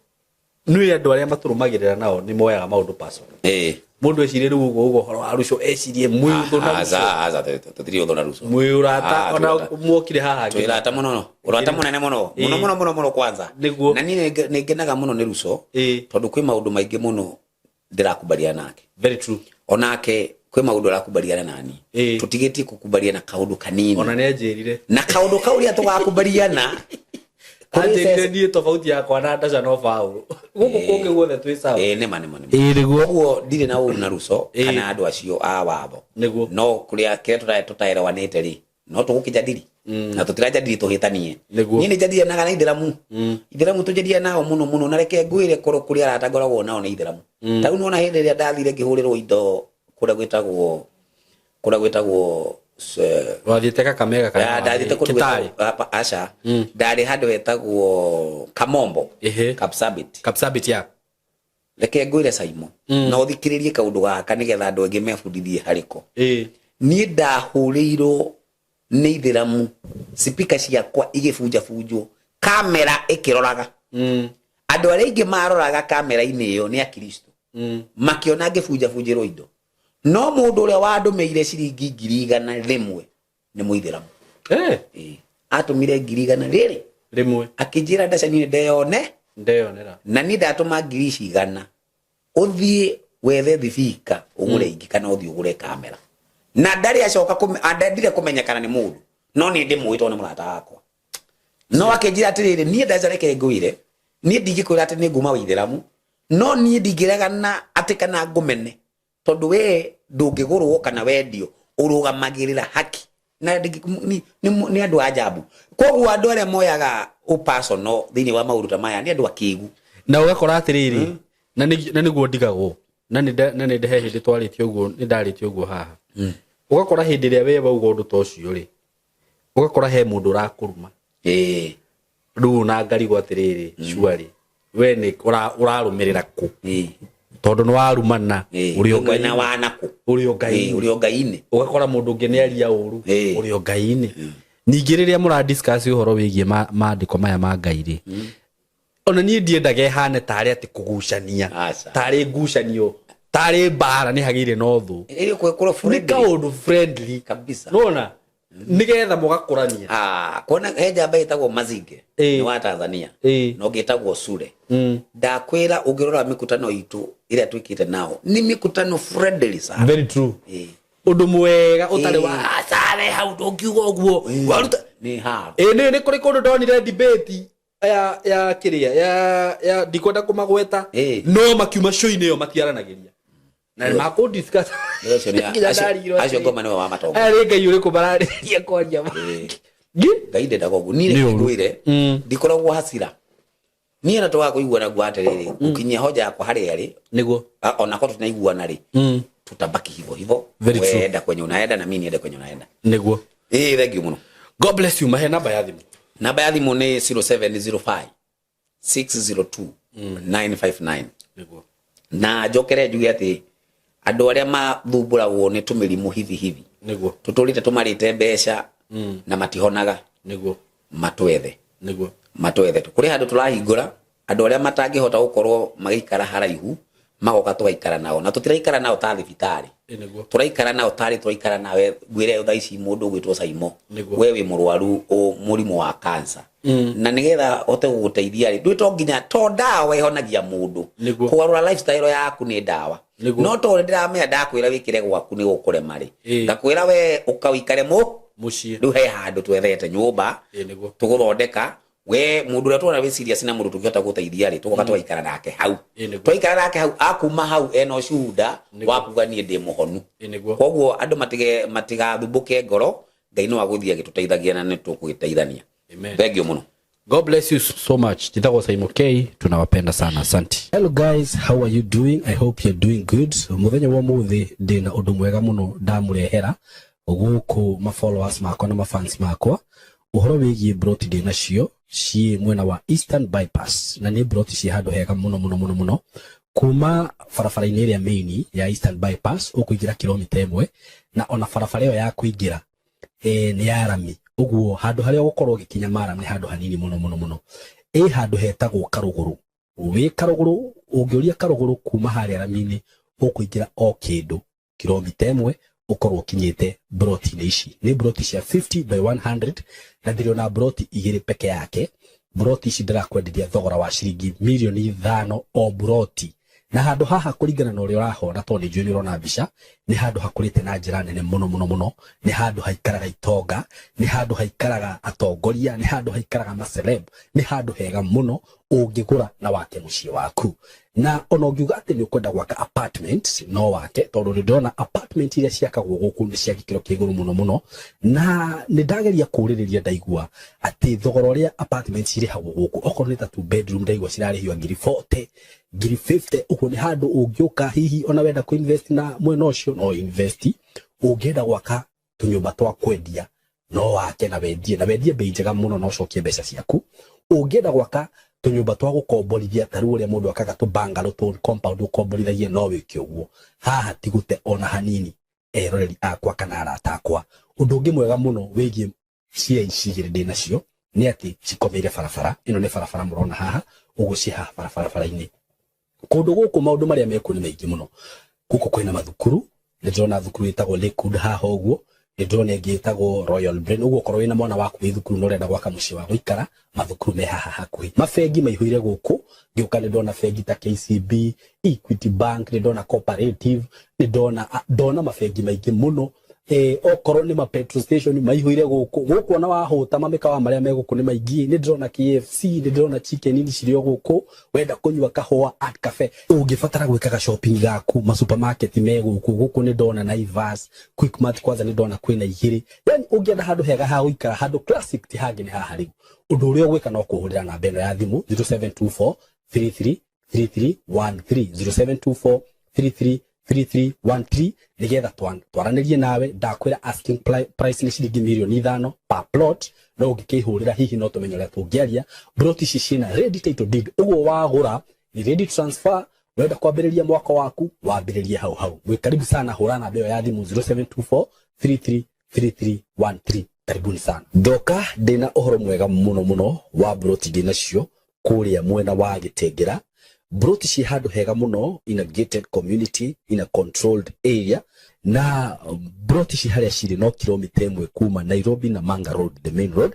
nĩ andũ arĩa matũrũmagĩrĩra nao nĩ moyaga maũndũ personal. Mũndũ ecirie rĩu ũguo ũguo ũhoro wa Ruco, ecirie mwĩ ũthũ na Ruco. Aca, aca, tũtirĩ ũthũ na Ruco. Mwĩ ũrata, ona mwokire haha Twĩ ũrata mũno, ũrata mũnene mũno, mũno, mũno, mũno, mũno kwanza. Nĩguo. Na niĩ nĩ ngenaga mũno nĩ Ruco, tondũ kwĩ maũndũ maingĩ mũno ndĩrakubaliana nake. Very true. Onake kwĩ maũndũ arakubaliana nani. Tũtigĩtie kũkubaliana kaũndũ kanini. Ona nĩ anjĩrire. Na kaũndũ kau rĩrĩa tũgakubaliana, kũrĩ Anjĩrire cece- niĩ tofauti yakwa na Ndasha no Paũlũ. Gũkũ kũngĩ guothe twĩ sawa. Nĩ ma, nĩ ma, nĩ ma. Nĩguo. Koguo ndirĩ na ũru na Ruco kana andũ acio a watho. Nĩguo. No kũrĩa kĩrĩa tũtaerewanĩte rĩ, no tũgũkĩjadili. Na tũtirajadili tũhĩtanie. Nĩguo. Niĩ nĩ njadilianaga na Ithĩramu. Ithĩramu tũjadilianaga nao mũno mũno, na reke ngwĩre korwo kũrĩ arata ngoragwo nao nĩ Ithĩramu. Ta rĩu nĩwona hĩndĩ ĩrĩa ndathire ngĩhũrĩrwo indo kũrĩa gwĩtagwo, kũrĩa gwĩtagwo, Wathiĩte Kakamega kana Ndathiĩte kũndũ Kitale? gwĩtagwo, aca. Ndarĩ handũ hetagwo Kamombo. Kapsabet. Kapsabet, ya. Reke ngwĩre Saimo. Na ũthikĩrĩrie kaũndũ gaka nĩgetha andũ aingĩ mebundithie harĩko. Niĩ ndahũrĩirwo nĩ Ithĩramu, speaker ciakwa igĩbunjabunjwo, kamera ĩkĩroraga. Andũ arĩa aingĩ maroraga kamera-inĩ ĩyo nĩ Akristo. Makĩona ngĩbunjabunjĩrwo indo. No mũndũ ũrĩa wandũmĩire ciringi 100,000 nĩ Mũithĩramu. Atũmire ngiri igana rĩrĩ. Rĩmwe. Akĩnjĩra Ndasha niĩ ndeyone. Ndeyonera. Na niĩ ndatũma ngiri ici igana. Ũthiĩ wethe thibika ũgũre ingĩ kana ũthiĩ ũgũre kamera. Na ndarĩ acoka ndendire kũmenya kana nĩ mũndũ. No niĩ ndĩmũĩ tondũ nĩ mũrata wakwa. No akĩnjĩra atĩrĩrĩ, niĩ Ndasha reke ngwĩre, niĩ ndingĩkwĩra atĩ nĩ nguma Ũithĩramu, no niĩ ndingĩregana atĩ kana ngũmene, tondũ we ndũngĩgũrwo kana wendio, ũrũgamagĩrĩra haki. Na nĩ andũ a ajabu. Koguo andũ arĩa moyaga ũpersonal thĩinĩ wa maũndũ ta maya nĩ andũ akĩgu. Na ũgakora atĩrĩrĩ, na nĩguo ndigagwo. Na nĩ he hĩndĩ twarĩtie ũguo, nĩ ndarĩtie ũguo haha. Ũgakora hĩndĩ ĩrĩa we wauga ũndũ ta ũcio rĩ, ũgakora he mũndũ ũrakũruma. Rĩu ona ngarigwo atĩrĩrĩ, surely we nĩ ũrarũmĩrĩra kũ? Tondũ nĩ warumana, ũrĩ o mwena Ngai-inĩ. Wa nakũ? Ũrĩ o Ngai-inĩ. Ũrĩ o Ngai-inĩ. Ũgakora mũndũ ũngĩ nĩ aria ũru, ũrĩ o Ngai-inĩ. Ningĩ rĩrĩa mũra discuss ũhoro wĩgiĩ maandĩko maya ma Ngai rĩ, ona niĩ ndiendaga ĩhane tarĩ atĩ kũgucania, Aca. tarĩ ngucanio, tarĩ mbara, nĩ hagĩire na ũthũ. Ĩrĩ kwĩkũrwo Nĩ friendly. kaũndũ friendly Kabisa. Nona nĩgetha mũgakũrania. Ah, kuona he njamba ĩtagwo Mazinge, nĩ wa Tanzania, na ũngĩ ĩtagwo Sule. Ndakwĩra, ũngĩrora mikutano itũ ĩrĩa twĩkĩte nao, nĩ mikutano friendly sana. Very true. Ũndũ mwega ũtarĩ wa acare hau ndũngiuga ũguo waruta. Nĩ haro. Ĩ nĩ kũrĩ kũndũ ndonire debate ya kĩrĩa ya ndikwenda kũmagweta, no makiuma show-inĩ ĩyo matiaranagĩria na nĩ makũ discuss. Acio nĩ- Nginya ndarigirwo acio atĩrĩ, ngoma nĩwe wa matongo. Aya nĩ Ngai ũrĩkũ mararĩria kwaria? Ngai ndendaga ũguo. Niĩ Nĩ ũru. ngwĩre, ndikoragwo hasira niĩ, na twaga kũiguana nguo atĩrĩrĩ, gũkinyia hoja yakwa harĩa rĩ, onakorwo tũtinaiguana rĩ, tutabaki hivyo hivyo. Very true. Weenda kwenye unaenda na mimi niende kwenye unaenda. Nĩguo. Ĩĩ, thank you mũno. God bless you. Mahe namba ya thimũ. Namba ya thimũ nĩ 0705 602 959. Nĩguo. Na njokere njuge atĩ andũ arĩa mathumbũragwo nĩ tũmĩrimũ hivi hivi, tũtũrĩte tũmarĩte mbeca na matihonaga, matwethe. Matwethe, kũrĩ handũ tũrahingũra andũ arĩa matangĩhota gũkorwo magĩikara haraihu, magoka tũgaikara nao, na tũtiraikara nao ta thibitarĩ. Nĩguo. Tũraikara nao tarĩ tũraikara nawe. Ngwĩre thaa ici mũndũ ũgwĩtwo Saimo, we wĩ mũrwaru mũrimũ wa cancer, na nĩgetha hote gũgũteithia rĩ, ndwĩ to nginya to ndawa ĩhonagia mũndũ. Kũgarũra lifestyle yaku nĩ ndawa. No to ũrĩa ndĩramenya, ndakwĩra wĩkĩre gwaku nĩ gũkũrema rĩ, ngakwĩra we ũka ũikare mũ Mũciĩ. Rĩu he handũ twethete nyũmba, Nĩguo. tũgũthondeka we mũndũ ũrĩa tuona wĩ serious na mũndũ tũngĩhota gũteithia rĩ, tũgoka tũgaikara nake hau. Twaikara nake hau, akuma hau ena ũcuhuda wa kuga niĩ ndĩ mũhonu. Nĩguo. Koguo andũ matige matigathumbũke ngoro, Ngai no agũthiĩ agĩtũteithagia na nĩ tũgũgĩteithania. Amen. Thank you mũno. God bless you so much. Njĩtagwo Saimo K. Tunawapenda sana. Asante. Hello guys, how are you doing? I hope you're doing good. Muthenya wa muthi ndina undu mwega muno ndamurehera guku ma followers makwa na ma fans makwa, uhoro wigie broti ndĩ nacio ciĩ mwena wa Eastern Bypass, na nĩ broti ciĩ handũ hega muno muno muno muno. Kuma barabara-inĩ ĩrĩa main ya Eastern Bypass ũkũingĩra kilomita 1, na ona barabara ĩyo ya kũingĩra nĩ ya rami, ũguo handũ harĩa ũgũkorwo ũgĩkinya maram nĩ handũ hanini mũno mũno mũno. Ĩ handũ hetagwo Karũgũrũ. Wĩ Karũgũrũ, ũngĩũria Karũgũrũ kuma harĩa rami-inĩ, ũkũingĩra o kĩndũ kilomita 1, ũkorwo ũkinyĩte broti-inĩ ici. Nĩ broti cia 50 by 100, na ndĩrĩ broti igĩrĩ peke yake. Broti ici ndĩrakwenderia thogora wa ciringi mirioni 5 o broti. Na handũ haha, kũringana na ũrĩa ũrahona, tondũ nĩ njũĩ nĩ ũrona mbica, nĩ handũ hakũrĩte na njĩra nene mũno mũno mũno. Nĩ handũ haikaraga itonga, nĩ handũ haikaraga atongoria, nĩ handũ haikaraga maceleb, nĩ handũ hega mũno ũngĩgũra na wake mũciĩ waku. Na ona ũngiuga atĩ nĩ ũkwenda gwaka apartment, no wake, tondũ nĩ ndĩrona apartment iria ciakagwo gũkũ nĩ cia gĩkĩro kĩa igũrũ mũno mũno. Na nĩ ndageria kũũrĩrĩria, ndaigua atĩ thogora ũrĩa apartment cirĩhagwo gũkũ, okorwo nĩ ta two bedroom, ndaigua cirarĩhio ngiri 40, ngiri 50. Ũguo nĩ handũ ũngĩũka, hihi ona wenda kũ invest na mwena ũcio, no invest. Ũngĩenda gwaka tũnyũmba twa kwendia, no wake na wendie, na wendie bei njega mũno na ũcokie mbeca ciaku. Ũngĩenda gwaka tũnyũmba twa gũkomborithia, ta rĩu ũrĩa mũndũ akaga tũ bungalow, tũ compound ũkomborithagia, no wĩke ũguo. Haha ti gũte ona hanini, eroreri akwa kana arata akwa. Ũndũ ũngĩ mwega mũno wĩgiĩ cia ici igĩrĩ ndĩ nacio nĩ atĩ cikomeire barabara ĩno. Nĩ barabara mũrona haha ũguo, ciĩ haha barabara-inĩ. Kũndũ gũkũ maũndũ marĩa mekuo nĩ maingĩ mũno. Gũkũ kwĩna mathukuru, nĩ ndĩrona thukuru ĩtagwo Lakewood haha ũguo, nĩ ndĩrona ĩngĩ ĩtagwo Royal Brain. Ũguo okorwo wĩna mwana waku wĩ thukuru na ũrenda gwaka mũciĩ wa gũikara, mathukuru me haha hakuhĩ. Mabengi maihũire gũkũ. Ngĩũka nĩ ndona bengi ta KCB, Equity Bank, nĩ ndona Cooperative, nĩ ndona mabengi maingĩ mũno. Okorwo nĩ ma petrol station maihũire gũkũ. Gũkũ ona wahũta, mamĩkawa marĩa me gũkũ nĩ maingĩ. Nĩ ndĩrona KFC, nĩ ndĩrona Chicken Inn cirĩ o gũkũ. Wenda kũnyua kahũa, Art Cafe. Ũngĩbatara gwĩkaga shopping gaku, ma supermarket me gũkũ. Gũkũ nĩ ndona Naivas, Quickmart, kwanza nĩ ndona kwĩna igĩrĩ. Yani ũngĩenda handũ hega ha gũikara, handũ classic, ti hangĩ nĩ haha. Rĩu ũndũ ũrĩa ũgwĩka no kũhũrĩra namba ĩno ya thimũ, 0724 33 3313, 0724. 33 3313 nigetha twaranĩrie nawe. Ndakwĩra asking price nĩ ciringi mirioni 5 per plot, no ũngĩkĩhũrĩra hihi no tũmenye ũrĩa tũngĩaria. Plot ici ciĩna ready title deed, ũguo wagũra ni ready transfer. Wenda kwambĩrĩria mwaka waku, wambĩrĩrie hau hau. Mwĩ karibu sana, hũra namba ĩyo ya thimũ 0724 33 3313. Karibuni sana. Ndoka ndĩna ũhoro mwega mũno mũno wa broti ndĩnacio kũrĩa mwena wa Gĩtengera. Broti ciĩ handũ hega mũno, in a gated community, in a controlled area, na broti ci harĩa cirĩ no kilomita 1 kuma Nairobi na Manga Road, the main road,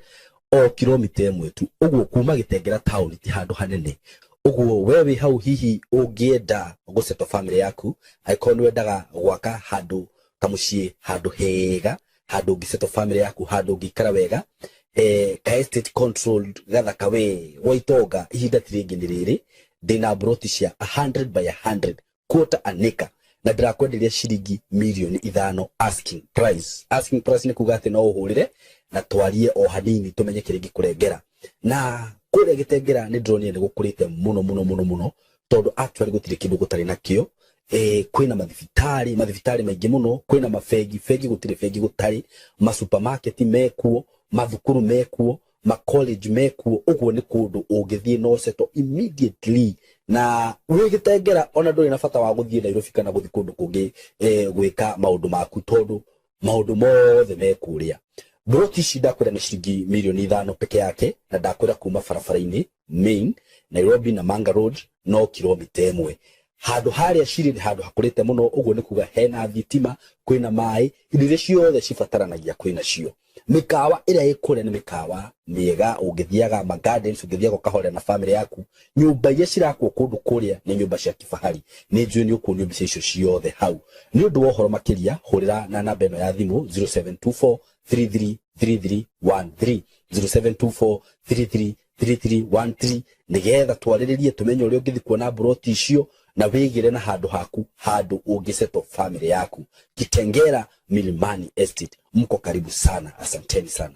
o kilomita 1 tu. Ũguo kuma Gĩtengera town ti handũ hanene. Ũguo we wĩ hau, hihi ũngĩenda gũsettle family yaku, angĩkorwo nĩ wendaga gwaka handũ kamũciĩ, handũ hega, handũ ũngĩsettle family yaku, handũ ũngĩikara wega, ka estate controlled gathaka we gwa itonga, ihinda ti rĩngĩ nĩ rĩrĩ. Ndĩna broti cia 100 by 100, quarter an acre, na ndĩrakwenderia ciringi mirioni 5 asking price. Asking price nĩ kuga atĩ no ũhũrĩre na twarie o hanini tũmenye kĩrĩa ingĩkũrengera. Na kũrĩa Gĩtengera nĩ ndĩronire nĩ gũkũrĩte mũno mũno mũno mũno, tondũ actually gũtirĩ kĩndũ gũtarĩ nakĩo. Kwĩna mathibitarĩ, mathibitarĩ maingĩ mũno, kwĩna mabengi, bengi gũtirĩ bengi gũtarĩ, masupermarket mekuo, mathukuru mekuo, macollege mekuo. Ũguo nĩ kũndũ ũngĩthiĩ no settle immediately na wĩ Gĩtengera, ona ndũrĩ na bata wa gũthiĩ Nairobi kana gũthiĩ kũndũ kũngĩ gwĩka maũndũ maku, tondũ maũndũ mothe me kũrĩa. Broti ici ndakwĩra nĩ ciringi mirioni 5 peke yake, na ndakwĩra kuma barabara-inĩ main Nairobi na Manga Road no kilomita 1. Handũ harĩa cirĩ nĩ handũ hakũrĩte mũno, ũguo nĩ kuga hena thitima, kwĩna maĩ, indo iria ciothe cibataranagia kwĩna cio. Mĩkawa ĩrĩa ĩ kũrĩa nĩ mĩkawa mĩega, ũngĩthiaga ma gardens, ũngĩthiaga ũkahorera na family yaku. Nyũmba iria cirakwo kũndũ kũrĩa nĩ nyũmba cia kifahari. Nĩ njũĩ nĩ ũkuonio mbica icio ciothe hau. Nĩ ũndũ wa ũhoro makĩria, hũrĩra na namba ĩno ya thimũ 0724 333313, 0724 333313, nĩgetha twarĩrĩrie tũmenye ũrĩa ũngĩthiĩ kuona broti icio na wĩgĩre na handũ haku, handũ ũngĩsettle family yaku. Kitengera Milimani Estate, mko karibu sana. Asanteni sana.